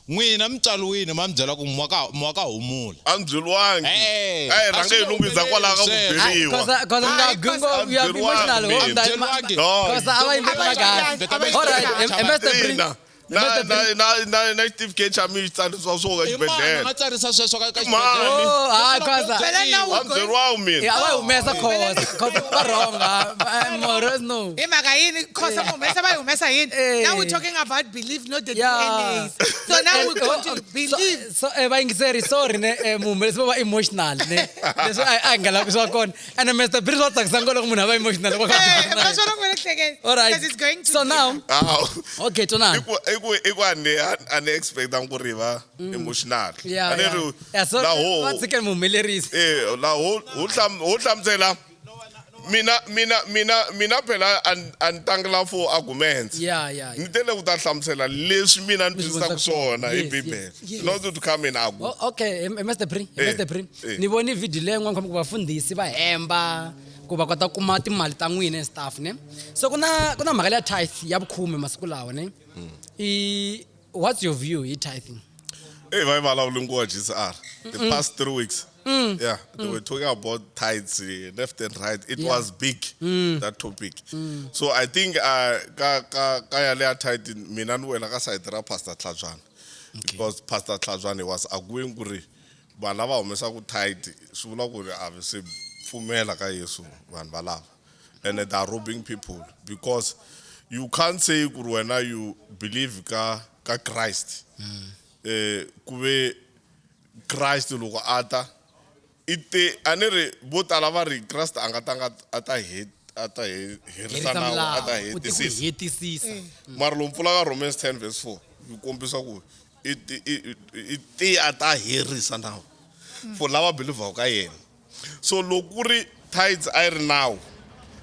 n'wina mutswari wini ma mi byela ku mi wa ka humula a ni byeriwangi Eh, a hi a rhange swi hi lunghisa kwalaho ka ku sweswo. byeriwa Cause cause nga Hayi, gungo cause- you are emotional. Byeriwangi. Byeriwangi. No. Cause a va yimbelela kahle. A va All right, yimbelela Mr. Pri. Ina. Na na na na na xitifiketi xa mi xi tsarisiwa swo ka i mani a xibedhlele nga tsarisa sweswo ka ka Mani. xibedhlele? Oh, hayi cause Phela now a we're ni going byeriwangi mina Yeah, a va yi humesa cause cause va wrong. More no. hi mhaka yini khosa mu humesa va yi humesa yini Eh. now we're talking about belief not the Yeah. DNAs so now we're going to believe So, so vayingiseri sorry ne muhumelerisi va va emotional ne leswi a hi nga lavi swa kona and Mr. Pri swa tsakisa ngo loko munhu a va emotional loko a Eh, va swona ku vele hleketa. All right. Because it's going to So now Hawu. okay twanana I ku i ku i ku a ni expectangi ku ri va emotional Yeah, A ni yeah. ri Yeah, so la ho va tshike muhumelerisi eh la ho ho hlam ho hlamusela mina mina mina mina phela a ni tangela for arguments Yeah, yeah, yeah. ni tele ku ta hlamusela leswi mina ni Leswi twisisaka vonisaka swona hi Yes, bibele yes. not to come and argue Oh, okay Mr. Pri Eh, Mr. Pri eh. ni vone video leyi n'wana khombe ku vafundhisi va hemba ku va kota ku kuma timali ta n'wina and stuff ne so ku na mhaka leya tithe ya vukhume masiku lawa ne i what's your view hi tithing Hey, va yi vulavule nguva GCR the past 3 weeks. Yeah, they were talking about tithes left and right. It Yeah. was big that topic. So I think ka ka ka ya leya tithe mina ni wela ka side ra Pastor Tlhajwana. Because Pastor Tlhajwana was arguing ku ri vanhu lava humesaka tithe swi vula ku ri a va se pfumela ka Yesu vanhu valava. And they are robbing people because you can't say ku ri wena you believe ka ka Christ. Ku ve Christ loko a ta i te a ni ri vo tala va ri Christ a nga tanga a ta a ta herisa nawu a ta u ti ku hetisisa hetisisa mara lomu pfula ka Romans 10 verse 4 yi kombisa ku i te a ta herisa nawu for lava believaka ka yena so loko ku ri tithes a yi ri nawu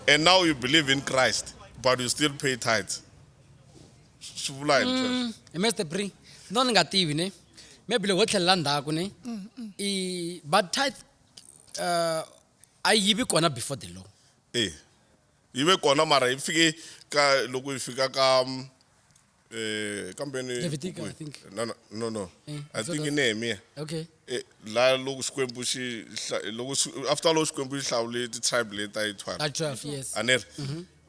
and now you believe in Christ but you still pay tithes swi vula yini sweswo hi Mr. Pri no ni nga tivi ne maybe loko ho tlhelela ndzhaku ne i but tithe a yi vi kona before the law Eh. Yi ve kona mara yi fike ka loko yi fika ka kambeni Leviticus, I think. No no no no. Eh, I so think i that's- Nehemiah. okay Eh la loko Xikwembu xi loko after loko Xikwembu xi hlawule ti-tribe leti ta yi 12. At 12 yes A ni ri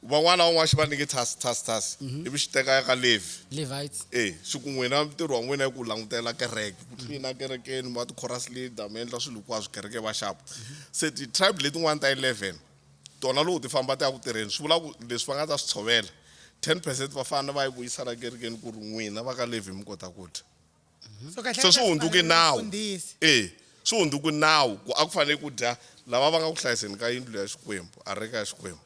van'wana na van'wana xi va nyike task task task ivi xi teka ya ka Levi. Levites Eh, xi ku n'wina ntirho wa n'wina i ku langutela kereke ku tlina kerekeni va ti-chorus leader mi endla swilo hinkwaswo kereke va xapa se ti-tribe letin'wana ta 11 tona loko ti famba ti ya ku tirheni swi vula ku leswi va nga ta swi tshovela 10 percent va fanele va yi vuyisa la kerekeni ku ri n'wina va ka Levi mi kota ku dya So kahle se swi hundzuke nawu Mfundhisi. e swi hundzuke nawu ku a ku fanele ku dya lava va nga ku hlayiseni ka yindlu ya Xikwembu areka ya Xikwembu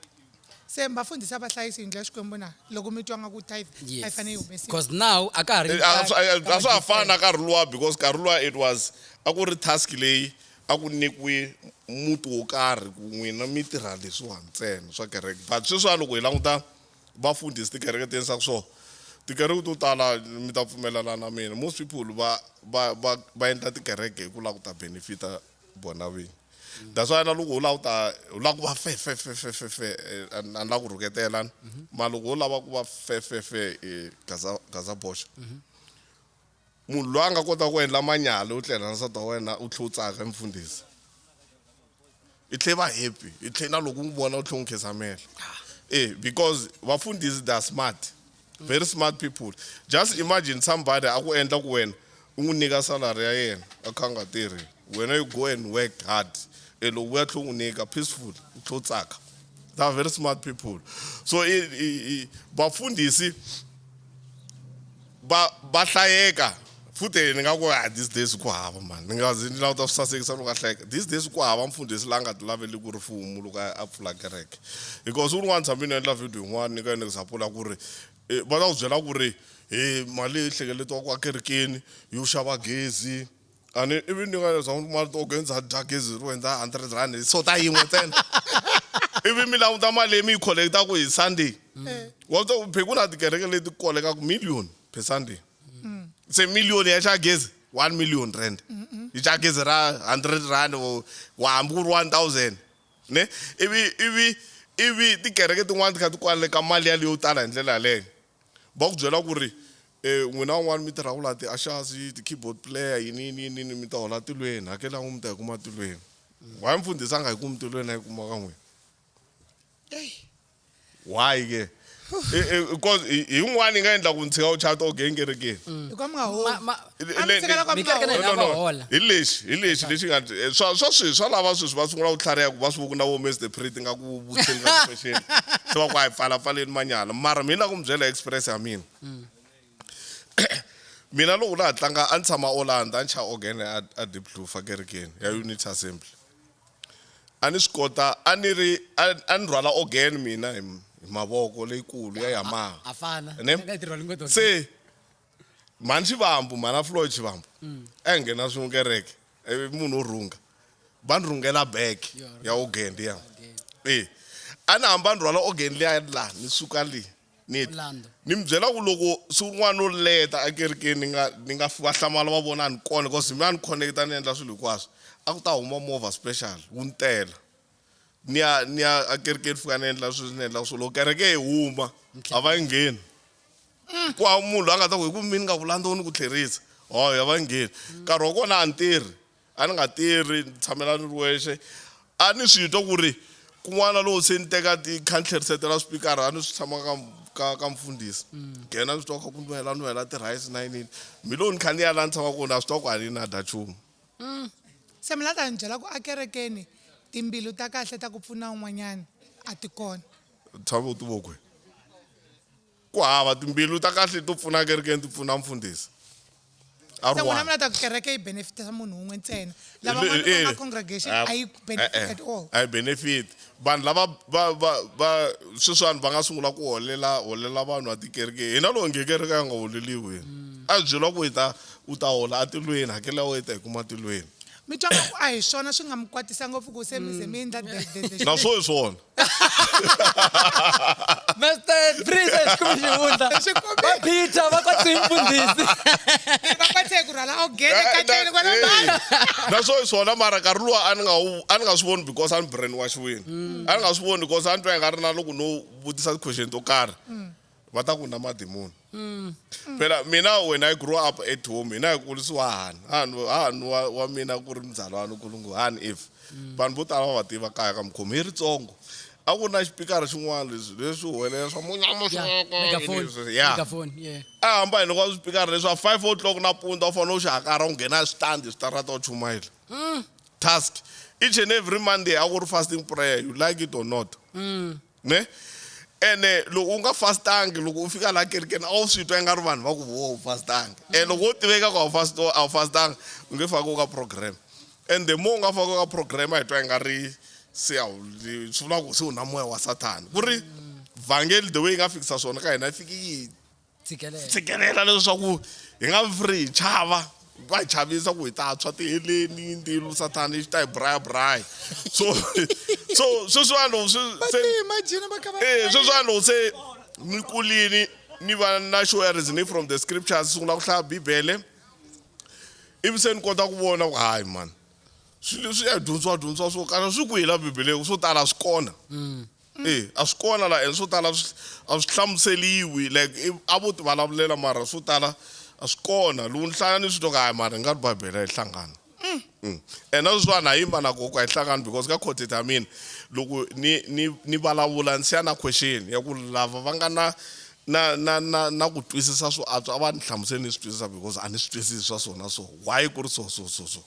se vafundhisi a va hlayisi yindlu ya Xikwembu na loko mi twa nga ku tithe a yi yes fanele yi humesiwa because now a ka ha ri Eh, a swa ha fani na nkarhi luwa because nkarhi luwa it was a ku ri task leyi a ku nyikiwe muti wo karhi ku n'wina mi tirha leswiwa ntsena swa kereke but sweswiwa loko hi languta vafundhisi tikereke ti endlisaka swona tikereke to tala mi ta pfumelana na mina most people va endla tikereke hi ku lava ku ta benefita vona vinyi that's why na loko u lava ku ta u lava ku va fe fe fe fe fe fe a ni lava ku rhuketela mara loko u lava ku va fe fe fe Gaza Gaza boxa munhu loyi a nga kota ku endla manyala u tlela na nsati wa wena u tlhe u tsaka mfundhisi i tlhe va happy i tlhe na loko u n'wi vona u tlhe u n'wi khesamela because vafundhisi they are smart very smart people just imagine somebody a ku endla ku wena u n'wi nyika salary ya yena a kha a nga tirhi wena you go and work hard E loko vuya tlhe n'wi nyika peaceful u tlhe u tsaka. They are very smart people. So i vafundhisi va va hlayeka futhi ni nga ku ah these days ku hava mani ni nga zi ni lava ta swi sasekisa loko a hlayeka these days ku hava mfundhisi la nga ti laveli ku rifumu loko a pfula kereke because un'wana tshame ni endla video yin'wana ni ka ni example ya ku ri va ta ku byela ku ri he mali leyi hlengeletiwaka ekerekeni yo xava gezi a ni ivi ni nga leswaku mali to gendza dya gezi ro endla hundred rand hi sota yin'we ntsena ivi mi languta mali leyi mi yi collectaku hi sunday wa swi tiva ku na tikereke leti kolekaku million per sunday se million ya xa gezi R1 million yi xa gezi ra R100 or wa hambi ku ri 1000 ne ivi tikereke tin'wana ti kha ti kwaleka mali yaleyo tala hi ndlela yaleyo va ku byela ku ri n'wina van'wani mi tirha ku la ti-ushers ti-keyboard player yini yini yini yini mi ta hola tilweni hakela n'wi mi ta yi kuma tilweni why mfundhisi a nga yi kumi tilweni a yi kuma ka n'wina why ke because hi yin'wana yi nga endla ku ni tshika u chata organ kerekeni hi ku mi nga holi Ma- A mi tshikela kwa mi nga Mikereke na holi. hina va hola. Hi lexi lexi nga swa sweswi swa lava sweswi va sungula ku tlhariha ku va swi voku na vo Mr Pretty nga ku vutiseni ka question se va ku a hi pfala pfaleni manyala mara mina ku mi byela express ya mina mina loko na ha tlanga a ni tshama Orlando a ni chaya organ a Deep Blue fa kerekeni ya Unity Assembly a ni swi kota a ni ri a ni rhwala organ mina hi mavoko leyikulu ya Yamaha a fana Ne? Nga tirhwali ngopfu. Se mhani Xivambu mhana Floyd Xivambu a hi nghena swin'we kereke i munhu wo rhunga va ni rhungela bag ya organ liya e a ni hamba ni rhwala organ liya la ni suka le ni Orlando. ni mi byela ku loko siku rin'wana no leta ekerekeni ni nga va hlamala va vona a ni kona because mina a ni connecta ni endla swilo hinkwaswo a ku ta huma movha special wu ni tela ni ya ekerekeni fika ni endla sweswi ni endla swilo loko kereke yi huma a va yi ngheni ku hava munhu loyi a nga ta ku hi ku mi ni nga ku landza ni ku tlherisa hoy a va yi ngheni nkarhi wa kona a ni tirhi a ni nga tirhi ni tshamela ni ri wexe a ni swi twa ku ri kun'wana loko se ni teka ti kha ni tlherisetela swipikara a ni swi tshama ka mfundhisi nghena ni swi twa kha ku nwela nwela ti-rice na yinini mi loko ni kha ni ya laha ni tshamaka kona a swi twa ku a ni na dya nchumu Se mi la ta ni byela ku akerekeni timbilu ta kahle ta ku pfuna un'wanyana a ti kona. Tshama u tivokwe ku hava timbilu ta kahle to pfuna kerekeni ti pfuna mfundhisi a Se ri n'wina one mi la ta ku kereke yi benefita munhu wun'we ntsena lava van'wana va nga congregation a yi benefit at all. A yi benefit vanhu lava va sweswiwani va nga sungula ku holela vanhu va tikerekeni hina loko nge kereke a nga holeliwi hina a hi byeriwa ku u ta hola atilweni hakela ya wena yi ta yi kuma tilweni. Mi twa nga ku a hi swona swi nga mi kwatisa ngopfu ku se mi ze mi endla the Na swo hi swona. Mr. Princess kumbe xihundla. Xikombiso. Va Peter va kwatise mfundhisi. Va kwatise ku rhwala organ ekatleni kwala mali. Na swo hi swona mara nkarhi luwa a ni nga swi voni because a ni brainwashiwini a ni nga swi voni because a ni twa i nga ri na loko no vutisa ti-question to karhi va ta ku na madimoni phela mina when I grew up at home hina hi kurisiwa hani wa mina ku ri muzalwana kulungu hani if vanhu vo tala va va tiva kaya ka mukhomi hi ritsongo a ku ri na xipikara xin'wana leswi leswi huwelela swa munyama Megaphone. ya Megaphone, yeah. A hamba hi loko swipikara leswa 5 o'clock nampundzu a fanele u xi hakara u nghena switandi switarata u chumayela task each and every Monday a ku ri fasting prayer, you like it or not ne ene loko u nga fastangi loko u fika laha kerekeni a wu swi twa i nga ri vanhu va ku vo u fastangi ene loko wo tiveka ku a wu fastanga u nge fakiwi ka program and the more u nga fakiwi ka program a hi twa i nga ri se a wu swi vula ku se u na moya wa sathana ku ri vhangeli the way yi nga fikisa swona ka hina yi fiki yi Tshikelela. tshikelela leswaku hi nga free hi chava va hi chavisa ku hi ta tshwa tiheleni ndzilo sathana xi ta hi braya braya so sweswiwani loko swi Va se ti imagine va kha va sweswiwani loko se ni kulini ni va na xo ya reasoning from the scriptures sungula ku hlaya bibele ivi se ni kota ku vona ku hayi man swilo leswi ya dyondziwa dyondziwa swo karhi swi kwihi la bibeleni swo tala a swi kona a swi kona la and swo tala a swi hlamuseliwi like a vo ti vulavulela mara swo tala a swi kona loko ni hlaya ni swi twa ku hayi mara ni nga ri bibele a yi hlangana. And na sweswiwani ha yimba na koku a yi hlangani because ka content ya mina loko ni vulavula ni siya na question ya ku lava va nga na ku twisisa swo antswa a va ni hlamuseli ni swi twisisa because a ni swi twisisi swa swona so why ku ri so so so so.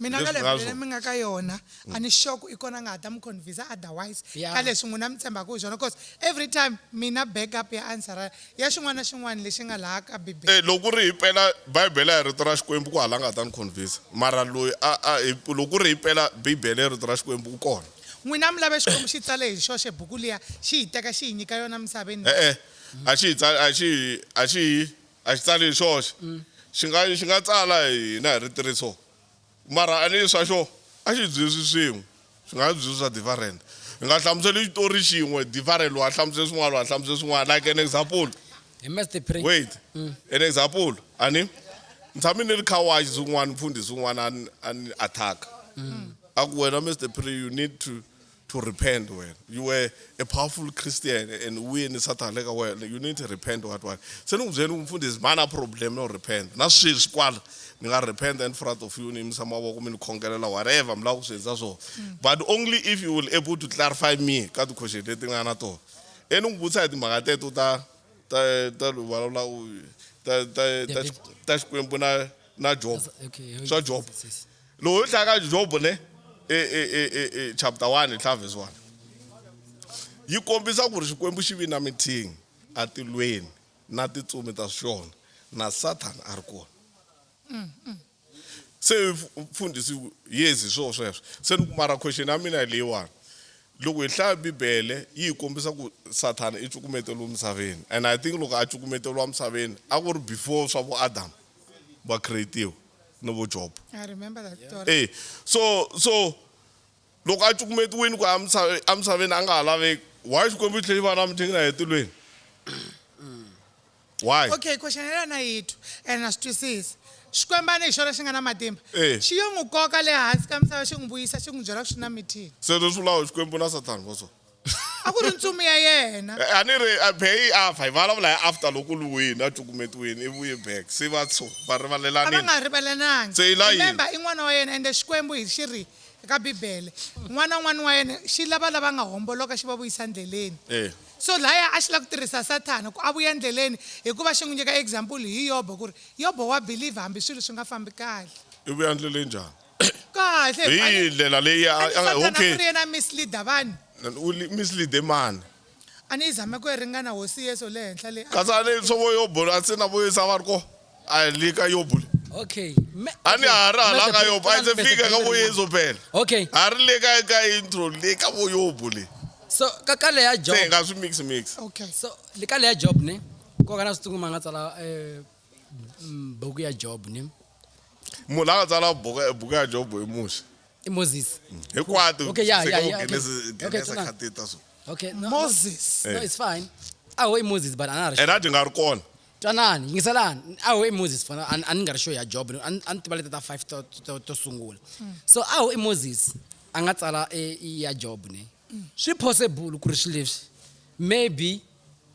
Mina ka Leswi level nga leyi swona. mi nga ka yona a ni sure ku i kona nga ha ta mi convince otherwise Yeah. ka leswi n'wina mi tshembaka hi swona, cause every time mina backup ya answer ya xin'wana na xin'wana lexi nga laha ka Bibele. Eh, loko ku ri hi pela bibele ya rito ra Xikwembu ku hala nga ta ni convince, mara loyi a a loko ku ri hi pela bibele ya rito ra Xikwembu u kona. N'wina mi lave Xikwembu xi tsale hi xoxe buku liya, xi hi teka xi hi nyika yona misaveni. E-e, a xi hi tsali, a xi tsali hi xoxe. Xi nga tsala hi hina hi ri tirhiso, mara a ni swa xo a xi byisi swin'we, swi nga byisi swa different. Hi nga hlamuseli xitori xin'we different, loyi a hlamuseli swin'wana, loyi a hlamuseli swin'wana. Like an example, Hi Mr Pre. wait, an example, ani ni tshame ni ri car wash swin'wana, mfundhisi un'wana a ni attack, a ku, "Wena Mr Pre, you need to repent. Wena, you were a powerful Christian and uye ni Satan le ka wena. You need to repent." What se ni n'wi byeli ku, "Mfundhisi, mana problem no repent na sweswi kwala ni nga repent in front of you, ni yimisa mavoko, mi ni khongelela, whatever mi lava ku swi endla swona, but only if you will able to clarify me ka ti-question leti nga na tona." E ni n'wi vutisa hi timhaka teto ta vulavula ta David. ta Xikwembu na Job. Okay. Swa Job. Yes. Loko hi hlaya ka Job ne chapter 1 hi hlaya verse 1, yi kombisa ku ri Xikwembu xi vi na meeting atilweni na titsumi ta xona, na Satan a ri kona. Se mfundhisi, yes, hi swona sweswo. Se ni ku, mara question ya mina hi leyiwani, loko hi hlaya bibele yi hi kombisa ku Sathana i cukumeteriwe misaveni, and I think loko a cukumeteriwa misaveni a ku ri before swa vo Adam va creatiwa ni vo Job. I remember that story. Eh, so loko a cukumetiwini ku emisaveni a nga ha laveki, why Xikwembu xi tlhela xi va na meeting na etilweni? Why? Okay, question ya na yithu and na swi twisisa. Xikwembu a ni hi xona xi nga na matimba. Eh. Xi yo n'wi koka le hansi ka misava, xi n'wi vuyisa, xi n'wi byela ku xi na meeting. Se leswi vulaka Xikwembu na Sathana va so? A ku ri ntsumi ya yena. Eh, a ni ri a pheyi a fa hi vulavula hi after loko luwini a cukumetiwini i vuye back, se va so va A va rivalelanini. nga rivalananga. Se yi la yini? Remember, i n'wana wa yena, ende Xikwembu hi xi ri eka Bibele, n'wana n'wana wa yena xi lava lava nga homboloka xi va vuyisa ndleleni. Eh. So laya a xi lava ku tirhisa Sathana ku a vuya ndleleni, hikuva xi n'wi nyika example hi Yobo, ku ri Yobo wa believe hambi swilo swi nga fambi kahle. I vuya ndleleni njhani? Kahle. Hi yihi ndlela leyi A ni Sathana ku okay ri yena mislead vanhu. U mislead mani? A ni yi zame ku yi ringana hosi Yesu le henhla le. Kasi a ni swo vo Yobo a se na vo yisa va ri ko a hi le ka Yobo le. Okay. A ni ha ri hala ka Yobo, a hi se Mr. fika ka vo Yesu phela. Okay. Ha ri le ka intro le ka vo Yobo le. So ka le ya Se Job. hi nga swi mix mix. Okay. So le ka le ya Job ne. Ko kana switsongo ma nga tsala buku ya Job ne. Munhu a nga tsala buku ya Job hi Muxe. I Moses. Hinkwato. Okay, yeah, se yeah, ka vo yeah, okay. Genesis Okay, Genesis twana. kha ti ta so. Okay. No, Moses. No, it's fine. Awu i Moses, but ana ri. And a byi nga ri kona. Twanani, yingiselani. Awu i Moses fana a ni nga ri sure ya Job. A ni tiva leti ta 5 to sungula. So awu i Moses a nga tsala ya Job ne. Swi possible ku ri swilo leswi maybe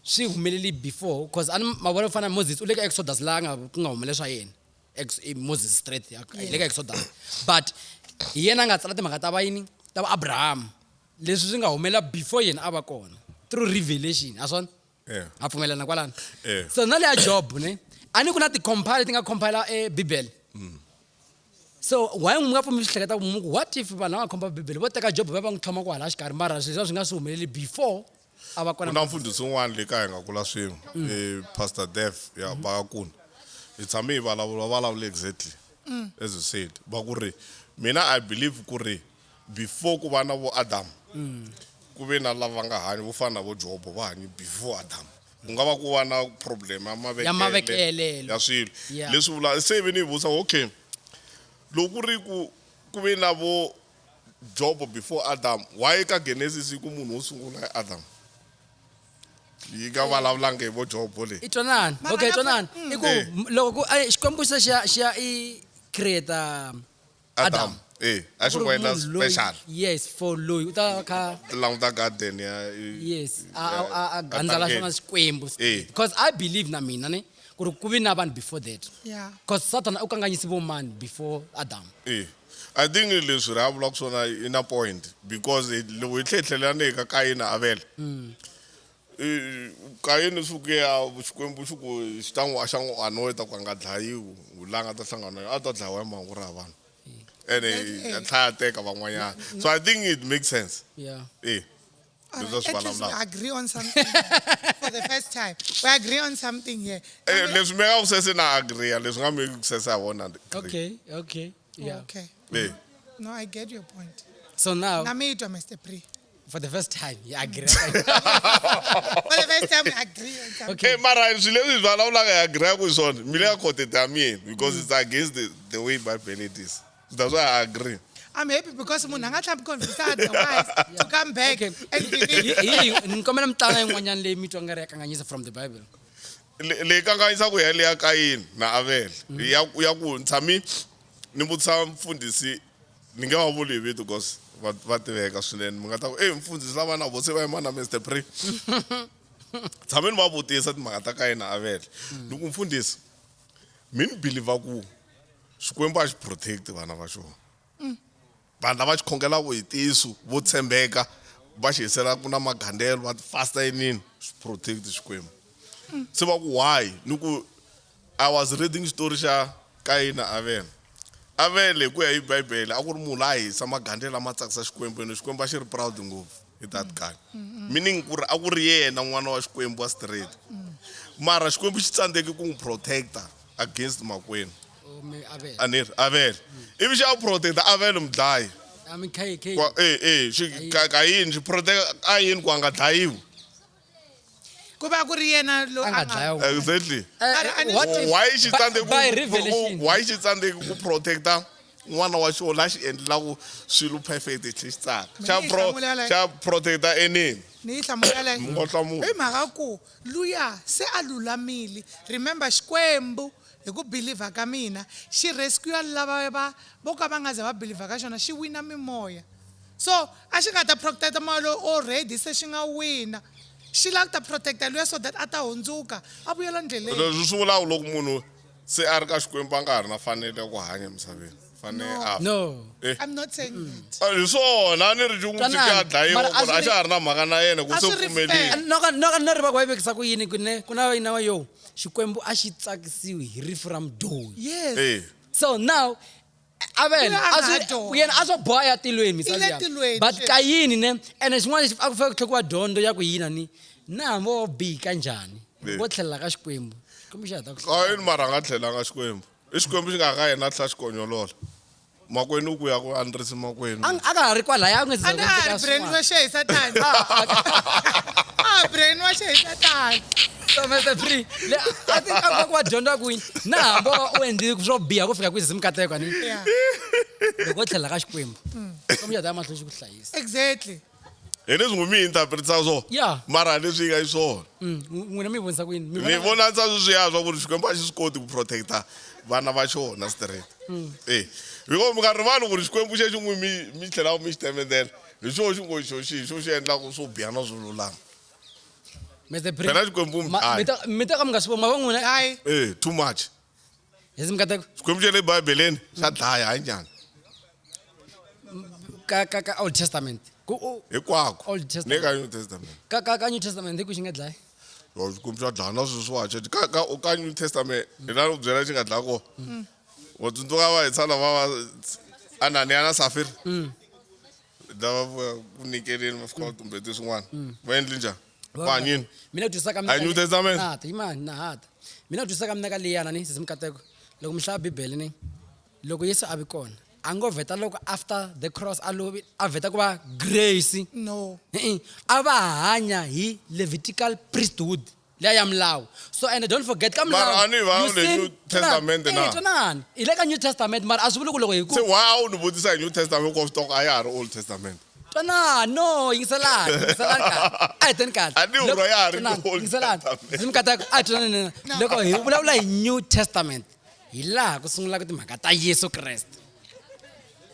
swi humeleli before, cause a ni ma vona ku fana na Moses u le ka Exodus laha nga ku nga humelela swa yena. I Moses straight hi le ka Exodus. But hi yena a nga tsala timhaka ta va yini, ta va Abraham, leswi swi nga humelela before yena a va kona through revelation, a swona? Yeah. Ha pfumelana kwalano? Yeah. So na le ya Job ne, a ni ku na ti-compile ti nga compile bibele. So why mi nga pfumeli swi hleketa ku muku, what if vanhu lava nga compile bibele vo teka Job va va n'wi tlhoma kwala xikarhi, mara swilo leswi swi nga swi humeleli before a va Ku kona? na mfundhisi un'wana le kaya hi nga kula swin'we, i Pastor Dev ya Bakakuni. Hi tshame hi vulavula, vulavula exactly as you said, va ku ri mina I believe ku ri before ku va na vo Adam ku ve na lava nga hanyi vo fana na vo Jobo, va hanyi before Adam, ku nga va ku va na problem ya Ya mavekelelo. ya swilo. Yeah. Leswi vula se vi ni vutisa, okay, loko ku ri ku ve na vo Job before Adam, why ka Genesis yi ku munhu wo sungula i Adam, yi nga vulavulanga hi vo Jobo le? I twanani. Mara Okay, na twanani. I ku Eh. loko ku Xikwembu se xi ya i create Adam. Adam eh a xi Ku ku ri endla munhu loyi- special. Yes, for loyi u ta kha Languta garden ya yes, a gandzela tangeni. xona Xikwembu. Eh. Because I believe na mina ne ku ri ku vi na vanhu before that. Yeah. Because Satan u kanganyisi vo mani before Adam? Eh, I think leswi ri a vulaka swona i na point, because loko hi tlhe hi tlhelela ni ka Kayini na Avele. Eh, Kayini suke a Xikwembu xi ku xi ta n'wi xa n'wi anointa ku a nga dlayiwi, laha a nga ta hlangana na a ta dlayiwa hi mhangu ra vanhu. Ene a tlhela a teka van'wanyana. So I think it makes sense. Yeah. Eh. All Leswi a right, swi at least we vulavulaka. agree on something for the first time. We agree on something here. Eh, leswi mi nga ku sese na agree leswi nga mi ku sese a vona. Okay, okay. Yeah. Okay. Eh. No, I get your point. So now, Na mi twa Mr. Pre. for the first time, you agree. For the first time we agree on something. Okay. Eh, mara swilo leswi hi vulavulaka hi agree ku hi swona mi le ka khote ta mina because it's against the way Bible it is. That's why I agree. I'm happy because munhu a nga tlhela convince otherwise to come back Okay. and believe. Hi ni kombela mitlangu yin'wanyana leyi mi twa nga ri ya kanganyisa from the Bible. Leyi kanganyisaka ya leya Kayini na Avele ya ku ni tshami ni vutisa mfundhisi ni nge va vuli hi vito because va tiveka swinene mi nga ta ku e mfundhisi lava na vo se va yima na Mr Pre tshame ni va vutisa timhaka ta Kayini na Avele ni ku mfundhisi mi ni believer ku Xikwembu a xi protect vana va xona vanhu lava xi khongelaka hi tisu vo tshembeka va xi hiselaka na magandelo va fasta yinini xi protect Xikwembu se va ku why ni ku I was reading xitori xa Kayini na Avele Avele hi ku ya hi bibele a ku ri munhu la hisa magandelo lama tsakisa Xikwembu ene Xikwembu a xi ri proud ngopfu hi that guy meaning ku ri a ku ri yena n'wana wa Xikwembu wa straight mara Xikwembu xi tsandzeke ku n'wi protecta against makwenu Oh, me Abel. a ni ri Avele ivi xa protecta Avele mudlayi I mean, Kay, Kay. Kwa eh xi Kayini xi protect Kayini ku a nga dlayiwi Ku va ku ri yena loyi A nga dlayiwi. exactly Mara a ni What if- why xi tsandzeke by revelation. why xi tsandzeke ku protecta n'wana wa xona la xi endlelaku swilo perfect xi xi tsaka xa Mina yi pro hlamula xa protecta enemy Ni yi hlamula Mi ngo hlamula. Hi mhaka ku luya se a lulamile. Remember Xikwembu hi ku believer ka mina xi rescue lava va vo ka va nga za va believer ka xona xi wina mimoya. So a xi nga ta protecta moya lowu already se xi nga wina. Xi lava ku ta protecta luya so that a ta hundzuka a vuyela ndleleni. leswi swi vulaka loko munhu se a ri ka Xikwembu a nga ha ri na fanele ya ku hanya emisaveni fanele a fa. No. Eh. I'm not saying that. Ah, hi swona a ni ri xi Twanani, a dlayiwa mara a ku ri a swi xa ha ri na mhaka na yena ku A se swi ri pfumeleli fair. Noka noka no ri va ku va yi vekisa ku yini ku ne ku na yina wa yo Xikwembu a xi tsakisiwi hi rifu ra mudyohi. Yes. Eh. So now Abel Yena a nga a swi ha dyoha. yena a swo boha ya tilweni misava I le liya. tilweni, But sweswi. Kayini ne ene xin'wana lexi a ku fanele ku tlhela ku va dyondzo ya ku yina ni na hambi wo bihi kanjhani Eh. wo tlhelela ka Xikwembu. Xikwembu xa ha ta ku Kayini mara a nga tlhelanga Xikwembu i Xikwembu xi nga ka yena a tlhela xi konyolola makwenu u ku ya ku andzisi makwenu A a ka ha ri kwalaya a ku nga se A za na ku ha ri endleka brainwash swin'wana. hi Satani. A brainwash hi Satani. So Mr. Free, le I think a ku va dyondzo ya ku yini na hambi wo va u endlile swo biha ku fika kwihi mikateko ni Yeah. loko wo tlhelela ka Xikwembu Xikwembu xa ta ya mahlweni xi ku hlayisa. Exactly. hi leswi n'wi mi interpretisa swona Yeah. mara leswi yi nga xiswona N'wina mi vonisa ku yini? Mi ni vona vona tsa sweswiya swa ku ri Xikwembu a xi swi koti ku protecta vana va xona straight eh hikuva mi nga rivali ku ri Xikwembu xexo n'wi mi tlhelaka mi xi temetela hi xona xi ngo xo xi xo xi endlaka swo biha na swo lulama Mr. Free. Phela Xikwembu Ma- mi ta mi ta ka mi nga swi voni ma va n'wina Hayi. eh too much hi mikateko Xikwembu xa le Bibeleni xa dlaya hayi njhani ka Old Testament. Ku u hinkwako Old Testament. ne ka New Testament ka New Testament hi ku xi nga dlayi. Yo, Xikwembu xa dlaya na sweswiwa xa ka New Testament hi la ku byela xi nga dlaya kona wa tsundzuka va hi tshama va va Ananiya na Safira lava va ku nyikeleni va fika va tumbete swin'wana va endli njhani va hanyini Mina ku twisisa ka A New Testament? Na hata yimani na hata. Mina ku twisisa ka mina ka liyana ni sisi mikateko. Loko mi hlaya Bibele ni loko Yesu a vi kona a ngo vheta loko after the cross a lovi a vheta ku va grace. No. E-e. A va hanya hi Levitical priesthood liya ya milawu. So and don't forget ka Mara milawu. a ni va you le sin- New Testament na? Eh, twanani. Hi le ka New Testament mara a swi vuli ku loko hi ku se why a wu ni vutisa hi New Testament ku wa swi tiva ku a ya ha ri Old Testament Twanani, no, yingiselani, yingiselani kahle. A hi teni kahle. A ni hurwa ya ha ri Twanani, Old yingiselani. Testament. Ndzi mikateko, a hi twanani. Loko hi vulavula hi New Testament, hi laha ku sungulaka timhaka ta Yesu Kreste.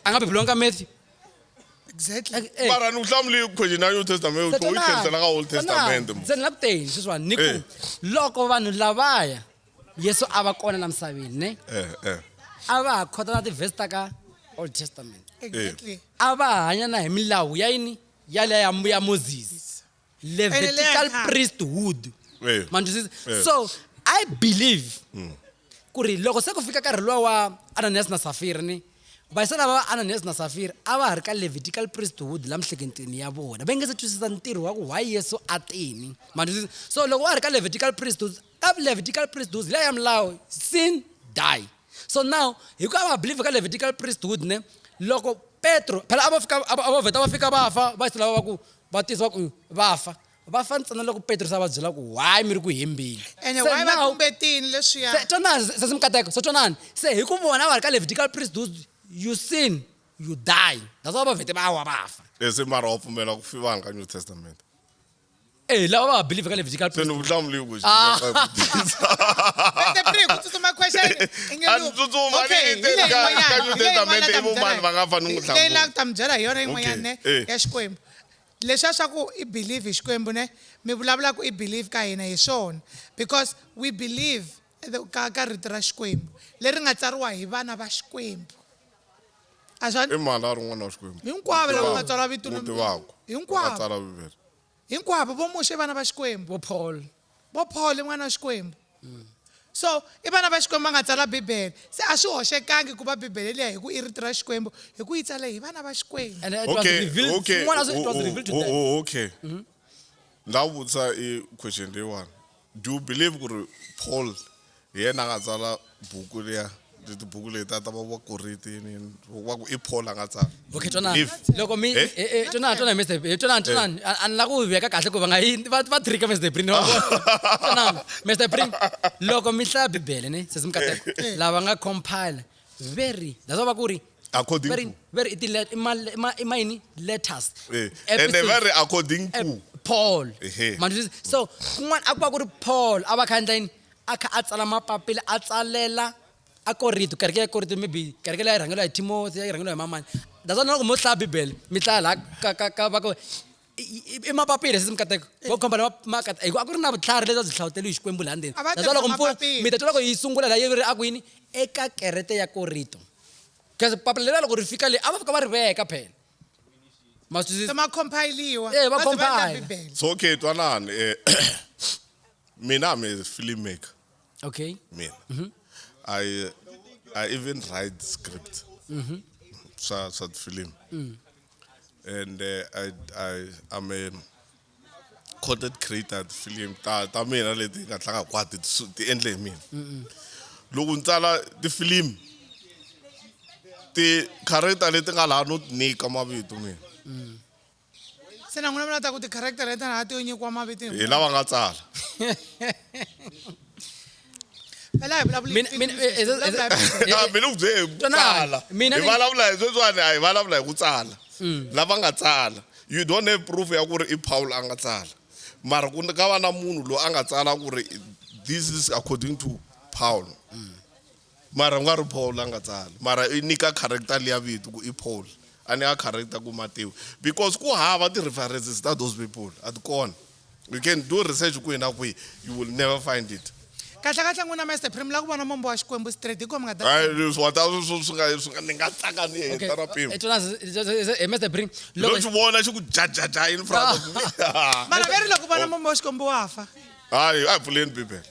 A nga bibeliwanga ka Matthew. Exactly. Eh, mara ni ku hlamuli question ya New Testament u yi tlherisela ka Old Testament mo. Se ni la ku teni sweswiwani ni ku Eh. loko vanhu lavaya Yesu a va kona la misaveni ne eh eh a va ha khota na tivhesi ta ka Old Testament. Exactly. A va hanya na hi milawu ya yini yaliya ya Moses. Levitical Ene leya- priesthood. Eh. Ma ni twisisa? Eh. So I believe ku ri loko se ku fika nkarhi luwa wa Ananias na Safira ni Vayisa lava va Ananias na Safira a va ha ri ka Levitical priesthood la mihleketweni ya vona. Va nge se twisisa ntirho wa ku why Yesu a tini. Ma twisisa? So loko wa ha ri ka Levitical priesthood, ka Levitical priesthood liya ya milawu, sin, die. So now hi ku a va believe ka Levitical priesthood ne, loko Petro, phela a va fika a va vheta va fika va fa, va yisa lava va ku va tisa va ku va fa. Va fa ntsena loko Petro se a va byela ku why mi ri ku hembeni. Ene Se why va now- tumbetini leswiya? Se twanani se se Mkateko, so twanani. Se hi ku vona va ri ka Levitical priesthood, you sin, you die. That's why va vhete va wa va fa. Se mara wa pfumela ku fi vanhu ka New Testament. Eh lava va believe ka Levitical Se ni priesthood. vuhlamuli ku Ah. Mr. Pri, ku tsutsuma question i nge A lu- ni tsutsuma, Okay, ni hi leyi ka- yin'wanyana, ka New hi leyi yin'wana Testament ta i mi vo byela mani va nga fani n'wi leyi la hlamula. ta mi byela hi yona yin'wanyana ne Okay, eh. ya Xikwembu. Leswiya swa ku i believe hi Xikwembu ne mi vulavula ku i believe ka hina hi swona because we believe ka rito ra Xikwembu leri nga tsariwa hi vana va Xikwembu. A swa I mani a ri n'wana wa Xikwembu? Hinkwavo lava nga tsala vito Muti wakwe. Hinkwavo. Va tsala Bibele. Hinkwavo vo Muxe i vana va Xikwembu. Vo Paul. Vo Paul i n'wana wa Xikwembu. So i vana va Xikwembu va nga tsala Bibele. Se a swi hoxekangi ku va Bibele liya hi ku i rito ra Xikwembu hi ku yi tsale hi vana va Xikwembu. And it was Okay, revealed, okay. swin'wana it was revealed to them. Oh, okay. Ndza vutisa i question leyiwani. Do you believe ku ri Paul hi yena a nga tsala buku liya tibuku leti ta va va Korinti va ku i Paul a nga tsala? Okay, twanani. If- Loko mi Eh? eh, eh, twanani, twanani Mr. Eh, twanani, twanani. A ni la ku veka kahle ku va nga yi va va trika Mr. Brin. Twanani, Mr. Brin. Loko mi hlaya Bibele ne, sesi Mkateko, lava nga compile very that's why va ku ri According very to. very i ti i ma i ma i ma yini letters. Eh, and Epistles. very according to. Paul. Ehe. Ma twisisa? So kun'wana a ku va ku ri Paul a va kha endla yini? A kha a tsala mapapila a tsalela a Korinto, kereke ya Korinto maybe kereke leyi a yi rhangeriwa hi Timothy, a yi rhangeriwa hi mamani. That's why na loko mo hlaya Bibele mi hlaya laha ka va ku i mapapila sesi Mkateko. Vo khomba lama hi ku a ku ri na vutlhari lebyi a byi hlawuteriwe hi Xikwembu laha ndzeni. A va That's why loko tirhisa mapapila. mi ta twa loko yi sungula laha yi ri a ku yini eka kereke ya Korinto. Because papila leriya loko ri fika le a va fika va ri veka phela. Ma swi twisisa? Se ma compile-iwa. Eh, va Va ze va endla compile. Bibele. So okay, twanani mina I'm a filmmaker. Okay. Mina. I even write script. Swa film. And I'm a content creator film ta mina leti nga tlanga hinkwato ti endle hi mina. Loko ni tsala tifilimi ti character leti nga laha no ti nyika mavito mina. Se na n'wina mi lava ku ti-character leti na ti yo nyikiwa mavito Hi lava nga tsala. Phela hi vulavula hi Mina- film mina- sweswi, eh, eh, vulavula hi Bibele. Ah, mina ku byele hi ku Twanani, tsala. mina Hi ni- vulavula hi sweswiwani a hi vulavula hi ku tsala. Lava nga tsala. You don't have proof ya ku ri i Paul a nga tsala. Mara ku ka va na munhu loyi a nga tsala ku ri this is according to Paul. Mara ku nga ri Paul a nga tsala. Mara i nyika character liya vito ku i Paul. A nyika character ku Matthew. Because ku hava ti-references ta those people. A ti kona. You can do research kwihi na kwihi. You will never find it. Kahle kahle n'wina Master Prim la ku vona mombo wa Xikwembu straight hi kona mi nga ta Hayi leswi wa ta swi nga swi nga ni nga tsaka ni heta ra mpimo. Eh, twanani, Mr. Brin, Loko loko xi vona xi ku jajaja in front of me. Mara ve ri loko vona mombo wa Xikwembu wa fa. Hayi, a hi pfuleni Bibele.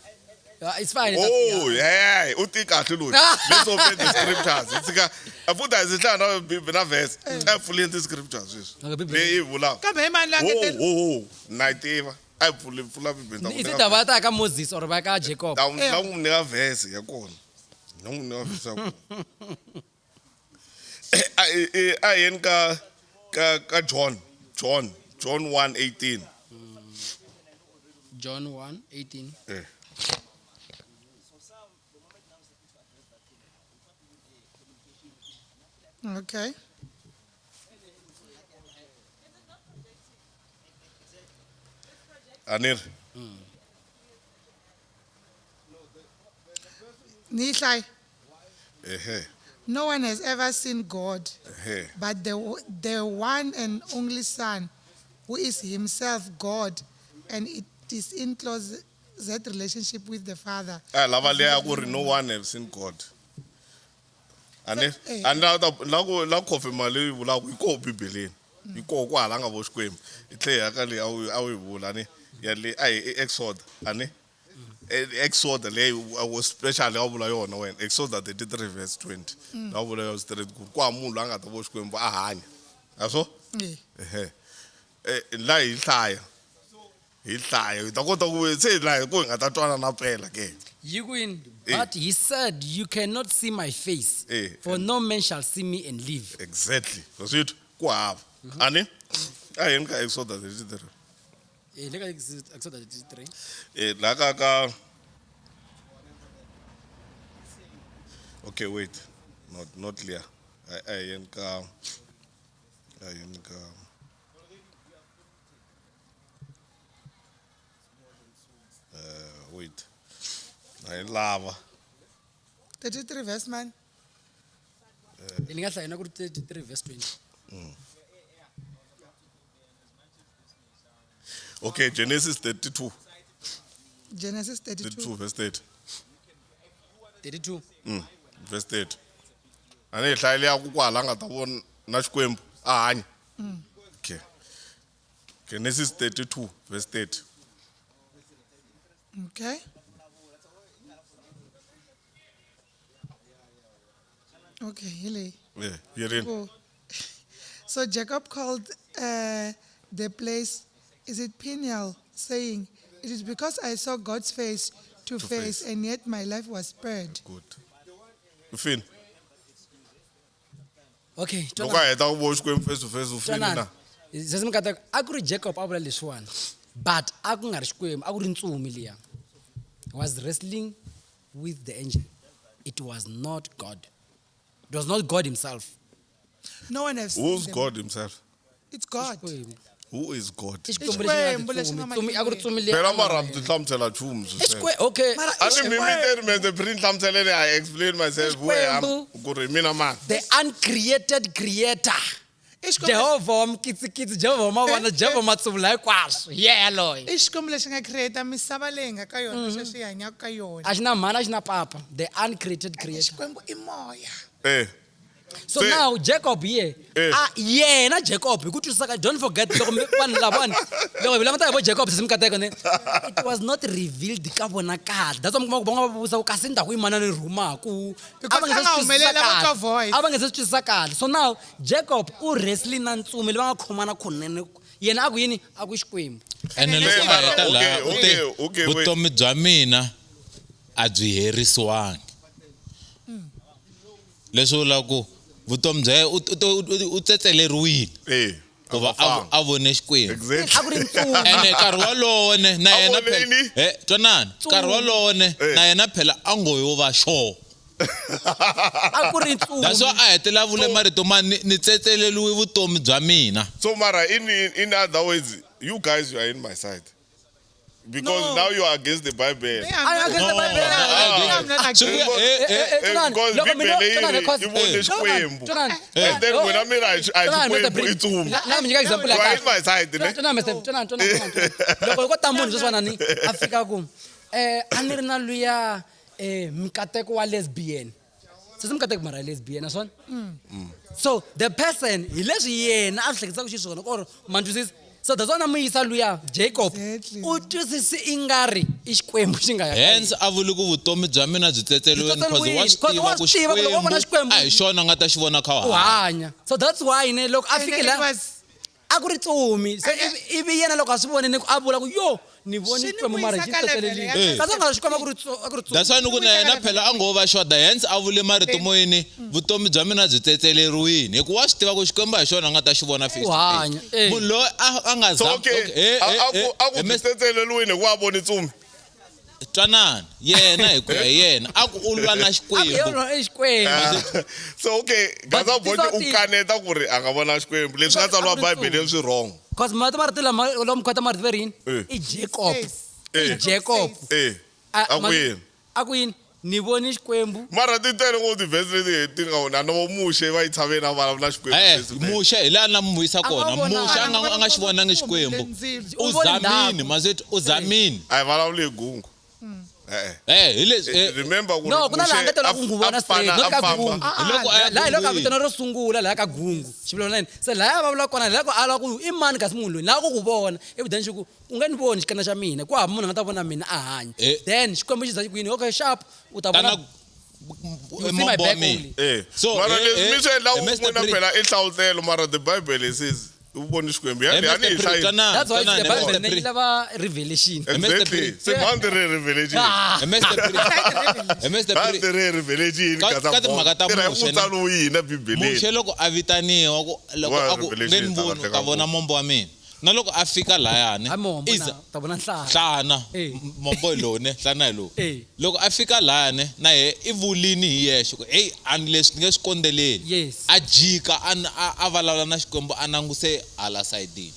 Ah, it's fine. Oh, yeah, u ti kahle loyi. Let's open the scriptures. Hi tshika a futhi a hi hlaya na Bibele na verse. A hi pfuleni ti scriptures sweswi. Okay, Bibele. Leyi yi vulaka. Kambe hi mani la Oh, nge oh, oh, na yi tiva. A hi pfuli pfula Bibele. Ta ku Is it nyika va ta ka Moses or va ka Jacob? Ta n'wi nyika verse ya kona. Na n'wi nyika verse ya kona. A hi yeni ka John, John, John 1:18. John 1:18. Eh. Okay. A ni ri Ni yi hlaya. ehe No one has ever seen God, ehe but the one and only Son, who is himself God, and it is in close that relationship with the Father. A lava leya ku ri no one have seen God. A ni Eh. a ni la ta la ku la confirm leyi vulaka yi koho Bibeleni. Yi koho kwahala nga vo Xikwembu. Yi tlhe ya ka leyi a wu yi vula ni ya le a hi i Exodus a ni Exoda leyi especially a vula yona wena Exoda 33 verse 20 la vula yona straight ku kwa munhu loyi a nga ta vo Xikwembu a hanya a swo Eh. ehe la hi hlaya hi hlaya hi ta kota ku se la ku hi nga ta twana na pela ke Yi ku yini? Eh. But he said, You cannot see my face, Eh. for no man shall see me and live. Exactly swi twa ku hava ani a yini ka Exoda 33. Eh, le ka Exodus 33. La ka ka okay wait, not clear. A yini ka a yini ka wait a yi lava 33 verse man. Ni nga hlaya na ku ri 33 verse 20. Okay, Genesis 32. Genesis 32. 32 verse 30. 32. Verse 30. A ni hi hlayile ya ku kwala a nga ta vona na Xikwembu a hanya. Okay. Genesis 32 verse 30. Okay. Okay, hi leyi. Yeah, yi rini? Oh. So Jacob called the place, is it Peniel, saying, It is because I saw God's face to face, face. and yet my life was spared. Good. U fini. Okay, Loko a heta ku vo Xikwembu face to face u fini na. twanana. Sesi Mokateko, a ku ri Jacob a vula leswiwani, but a ku nga ri Xikwembu, a ku ri ntsumi liya. Was wrestling with the angel. It was not God. It was not God himself. No one has seen Who's them. God himself? It's God. Xikwembu. Who is God? I Xikwembu lexi Xikwembu lexi nga nga tintsumi. Tsumi a ku ri tsumi liya. Phela mara mi ti hlamusela nchumu I sweswo. okay. Mara A ni mi miteni me the ni hlamuseleni I explain myself who I am. Xikwembu. Ku ri mina mani. The uncreated creator. I Xikwembu- Jehovha wa mikitsikitsi, Jehovha wa mavona, Jehovha wa matsuvula hinkwaswo. Yena loyi. I Xikwembu lexi nga create misava leyi hi nga ka yona sweswi hi hanyaka ka yona. A xi na mhani, a xi na papa. The uncreated creator. Xikwembu i moya. Eh. So Se- now Jacob here, Eh. a yena Jacob hi ku twisisa ka don't forget loko vanhu lavawani loko hi languta hi vo Jacob sesi Mikateko ne it was not revealed ka vona kahle. That's why mi kuma ku van'wana va vutisa ku kasi ndhaku yi manani rhumaku. Because A va nge a se nga swi twisisa humelela va twa kahle. voice. A va nge se swi twisisa kahle. So now Jacob u wrestling na ntsumi leyi va nga khomana khonene. Yena a ku yini? A ku i Xikwembu. Ene loko a heta Okay, laha u te okay, okay, wait. vutomi bya mina a byi herisiwangi. Leswi vulaka ku vutomi bya yena u tsetseleriwile Eh. ku va a vone Xikwembu. Exactly. A ku ri ntsumi. Ene nkarhi wolowo ne na A yena vone phela yini? twanani nkarhi wolowo ne na yena phela a ngo yo va sure. A ku ri ntsumi. That's why a hetelela a vule marito ma ni tsetseleriwe vutomi bya mina. So Mara, in other words, you guys you are in my side. Because No. now you are against the Bible. Me, I'm I not- against the Bible. Me, I'm not Swi against. vuya- Eh, eh, eh, Twanani, Because loko mina- Bibele yi Twanani, ri cause- yi vone Twanani, Xikwembu. Twanani. And then Oh. wena mina a hi Twanani, Mr. Xikwembu Bree. i ntsumi. Na mi nyika example ya You are kahle. in my side, ne? Twanani, Mr. Twanani, twanani, twanani. Loko ko ta munhu sweswiwani ni a fika ku a ni ri na luya mikateko wa lesbian. Sesi Mikateko mara lesbian naswona. So the person hi leswi yena a swi hlekisaka xiswona or ma ni twisisa. So that's why na mi yisa luya Jacob Exactly. u twisisi i nga ri i Xikwembu xi nga ya ka yena. Hence a vuli ku vutomi bya mina byi tsetseleriwile Byi because wa tsetseleriwile, swi 'cause tiva wa ku swi tiva ku loko wo vona Xikwembu Xikwembu- a hi xona a nga ta xi vona kha u u hanya. hanya. So that's why ne loko a And fike it la was- a ku ri tsumi se ivi yena loko a swi vonile a vula ku yo ni vone Swi ni Xikwembu mara vuyisa xi ka level tsetselelile ya kasi a nga ri Xikwembu a ku ri a ku ri tsumi That's why ni ku na yena phela a ngo va xoda hence a vule marito mo yini vutomi bya mina byi tsetseleriwile hi ku wa swi tiva ku Xikwembu a hi xona a nga ta xi vona face U to hanya, face. eh. Munhu loyi a nga So za okay, a ku byi tsetseleriwile hikuva a vone ntsumi. twanani yena hi ku ya hi yena a ku u lwa na A ku Xikwembu yona i Xikwembu So okay, Gaza But Boxe u ti- kaneta ku ri a nga vona Xikwembu. Leswi nga tsariwa A ku ri Bibeleni swi wrong. cause marito marito lama lomu khota marito ve ri yini Eh. i Jacob Face. i Eh. Jacob Eh. A ku yini? a ku yini ni voni Xikwembu Mara ti tele ngopfu ti-verse leti ti nga na vo Muxe va yi tshaveni a vulavula Xikwembu Eh, face to face. Muxe hi laha na mu yisa A nga kona vonanga. Muxe a nga xi vonangi Xikwembu Ndzilo. u U vone zamini ndhaku. mazet u zamini A hi vulavuli hi gungu. Eh, Eh, hi leswi eh. Remember ku ri No, ku na laha Muxe nga tela ku n'wi vona a straight, fana- not a ka famba. gungu. Hi loko a ya Laha hi loko a gungwini. vitana ro sungula laha ka gungu xivulana yini se lahaya va vula kona hi loko a lava ku i mani kasi munhu loyi na ku ku vona ivi then xi ku u nga ni voni xikandza xa mina ku hava munhu a nga ta vona mina a hanya Eh. then xikwembu xi za xi ku yini okay sharp u ta Tana vona You see my mombo wa back mina. only. Eh. So, mara eh, leswi eh, mi swi endla eh, Mr. n'wina Pri- phela i nhlavutelo mara the bible it says u voni xikwembu Eh, yani Mr. yani hi Pri, hlayi twanana, that's why twanana, the Mr. bible Pri. yi lava revelation Eh, Mr. exactly Pri. se mhandi ri revelation Ah. Eh, Mr. Pri. Eh, Mr. mhandi Pri. ri revelation Ka timhaka ta tirha hi Muxe, ku tsalo yini bibeleni Muxe loko a vitaniwa ku loko Wa a ku Revelation nge ni ta voni u kahleka ta vona ngopfu. mombo wa mina na loko a fika layani hayi mombo iza na ta vona nhlana nhlana Eh. mombo hi lowu ne nhlana hi lowu Eh. loko a fika layani na yehe i vulini hi yexe ku heyi a ni leswi ni nge swi kondzeleli Yes. a jika a vulavula na xikwembu a nanguse hala sayidini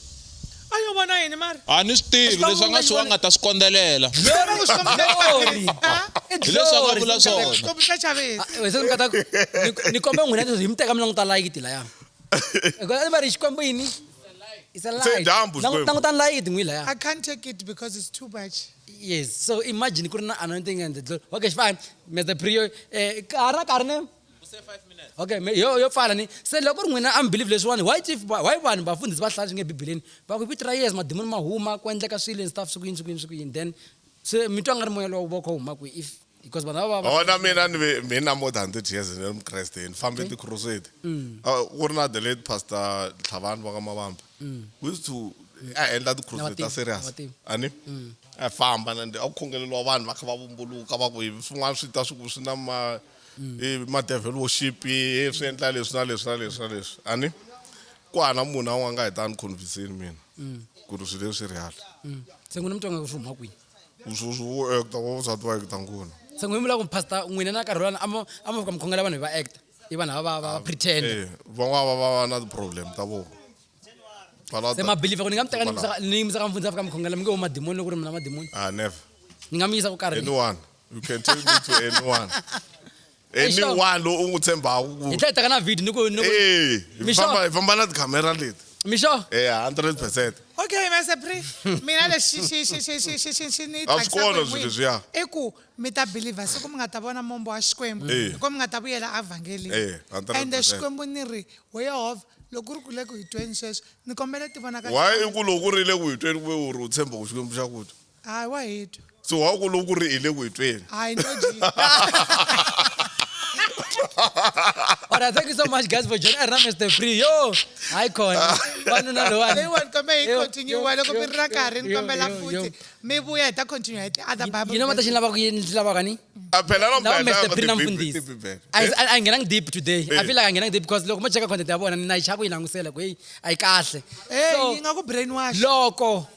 A yo vona yini mara? A ni swi tivi Xikwembu leswi a nga xi swi a vona- nga ta swi kondzelela Glory. Ah? I Hi leswi a nga glory. vula swona Xikwembu xa chavisa. Ah, se ni kota ku- ni komba n'wina leswaku hi mi teka mi languta layiti laya Hikuva a va ri xikwembu yini It's a Se light. dyambu, Xikwembu. Langutani layiti n'wi laya I can't take it because it's too much. Yes so imagine ku ri na anointing and the glory okay fine mr prio eh ka ha ri na nkarhi ne okay yo yo pfala ni se loko ku ri n'wina a mi believe leswiwani why chief why vanhu vafundhisi va hlaya swi nge bibeleni va ku vito ra yesu madimoni ma huma ku endleka swilo and stuff swi ku yini swi ku yini swi ku yini then se mi twa nga ri moya lowu va kha wu huma kwihi if because vanhu lava va wona mina ni ve mina more than 30 years ni ri mukreste ni fambe ti-crusade ku ri na the late pastor tlhavani va ka mavambi we used to a endla ti-crusade ta Na va tivi, serious na va tivi. ani a famba na a ku khongeleriwa vanhu va kha va vumbuluka va ku hi swin'wana swi ta swi ku swi na ma ma-devil worship swi endla leswi na leswi na leswi na leswi ani ku hana munhu a n'we nga hi ta ni convinceni mina ku ri swilo leswi real se n'wina mi twa nga swi huma kwihi wo acta vavasati va acta ngopfu se n'wina mi vula ku pastor n'wina na nkarhi wolowo a mo a mo fika mi khongela vanhu hi va acta i vanhu lava va pretend Eh, van'wana va va va na ti-problem ta vona Va lava se ta- ma believe ku ni nga mi teka ni yimisa ka mfundhisi a fika mi khongela mi nge huma madimoni loko ku ri mina madimoni Ah, never. ni nga mi yisa ku karhi Anyone. You can take me to anyone. Hey, sure. Anyone lowu u n'wi tshembaku ku hi tlhela hi teka na video ni ku ni ku Eh, hi Michelle. famba hi famba na tikhamera leti. mixo Eh, 100%. Okay, Master Pri. Mina lexi xi xi xi xi xi xi xi ni A swi tsakisaka kona hi swilo n'wina leswiya. I ku mi ta believer siku mi nga ta vona mombo wa Xikwembu. Eh. Hikuva mi nga ta vuyela evhangelini. Eh, 100%. Ende Xikwembu ni ri, we Yehovha, loko ku ri ku le ku hi tweni sweswi, ni kombela ti vonaka. Why i ku loko ku ri le ku hi tweni ku ve u ri u tshemba ku Xikwembu xa ku twa. Hayi wa hi twa. So why ku loko ku ri hi le ku hi tweni. Hayi no ji. all right thank you so much guys for joining a ri na mr free yo hayi khona wanuna lowani Leyiwani kombe hi Yo, continue yo, loko mi yo, ri na nkarhi ni yo, kombela yo, futhi yo. mi vuya hi ta continue hi ti-other Bible you know what verses. xi lavaka yini xi lavaka ni A phela na lava mdlalo Mr. Pri na mfundhisi Bibele. a yi nghenangi deep today I Eh. feel like a nghenangi deep because loko mo cheka content ya vona ni na yi chava ku yi langusela ku heyi a yi kahle Eh, So, yi nga ku brainwash. loko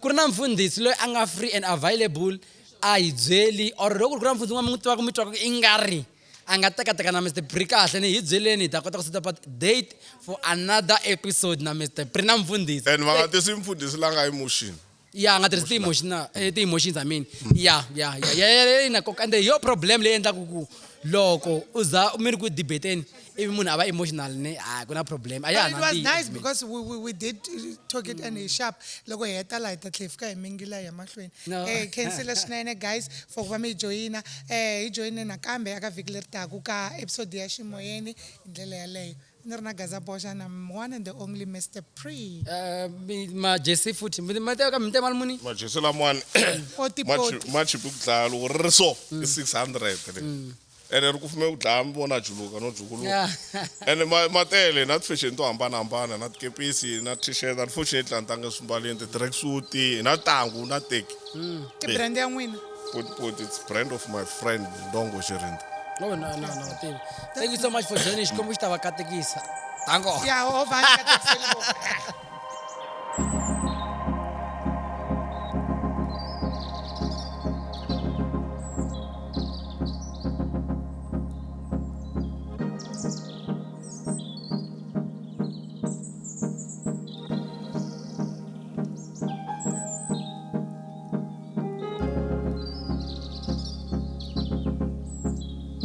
ku ri na mfundhisi loyi a nga free and available a hi byeli or loko ku ri na mfundhisi un'wana mi n'wi tivaka mi twaka i nga ri a nga tekateka na mr pri kahle ni hi byeleni hi ta kota ku set up a date for another episode na mr pri na mfundhisi And va nga tisi mfundhisi la nga emotion. ya a nga tirhisi ti-emotion ti-emotions I mean ya ya ya ya ya yi na nkoka ende hi yo problem leyi endlaku ku loko u za mi ri ku debateni ivi munhu a va emotional ne a ku na problem a ya But ha it was nandzihi. nice because we did talk it and sharp. Loko hi heta laha hi ta tlhela hi fika hi mingila hi ya mahlweni. No. Eh khensile swinene guys for ku va mi hi joyina. Eh hi joyine nakambe eka vhiki leri taka ka episode ya Ximoyeni hi ndlela yaleyo. Ni ri na Gaza Boxa na one and the only Mr. Pre. Eh, majesi futhi mi teka mi te mali muni Majesi lamawani Poti poti. ma chipi ku dlaya loko ri ri so i 600 le. Ene ri kufume ku dlaya mi vona juluka no jukuluka. Yeah. Ene ma tele na ti-fashion to hambanahambana na tikepisi na t-shirt unfortunately a ni tanga swimbaleni ti-tracksuit na ntangu na teki. I brand ya n'wina. Poti it's brand of my friend Ndongo Xirinda. No, no, no, no, tivi. Thank you so much for joining. Xikwembu xi ta va katekisa. Tango. Ya, hovha ni katekisele vona.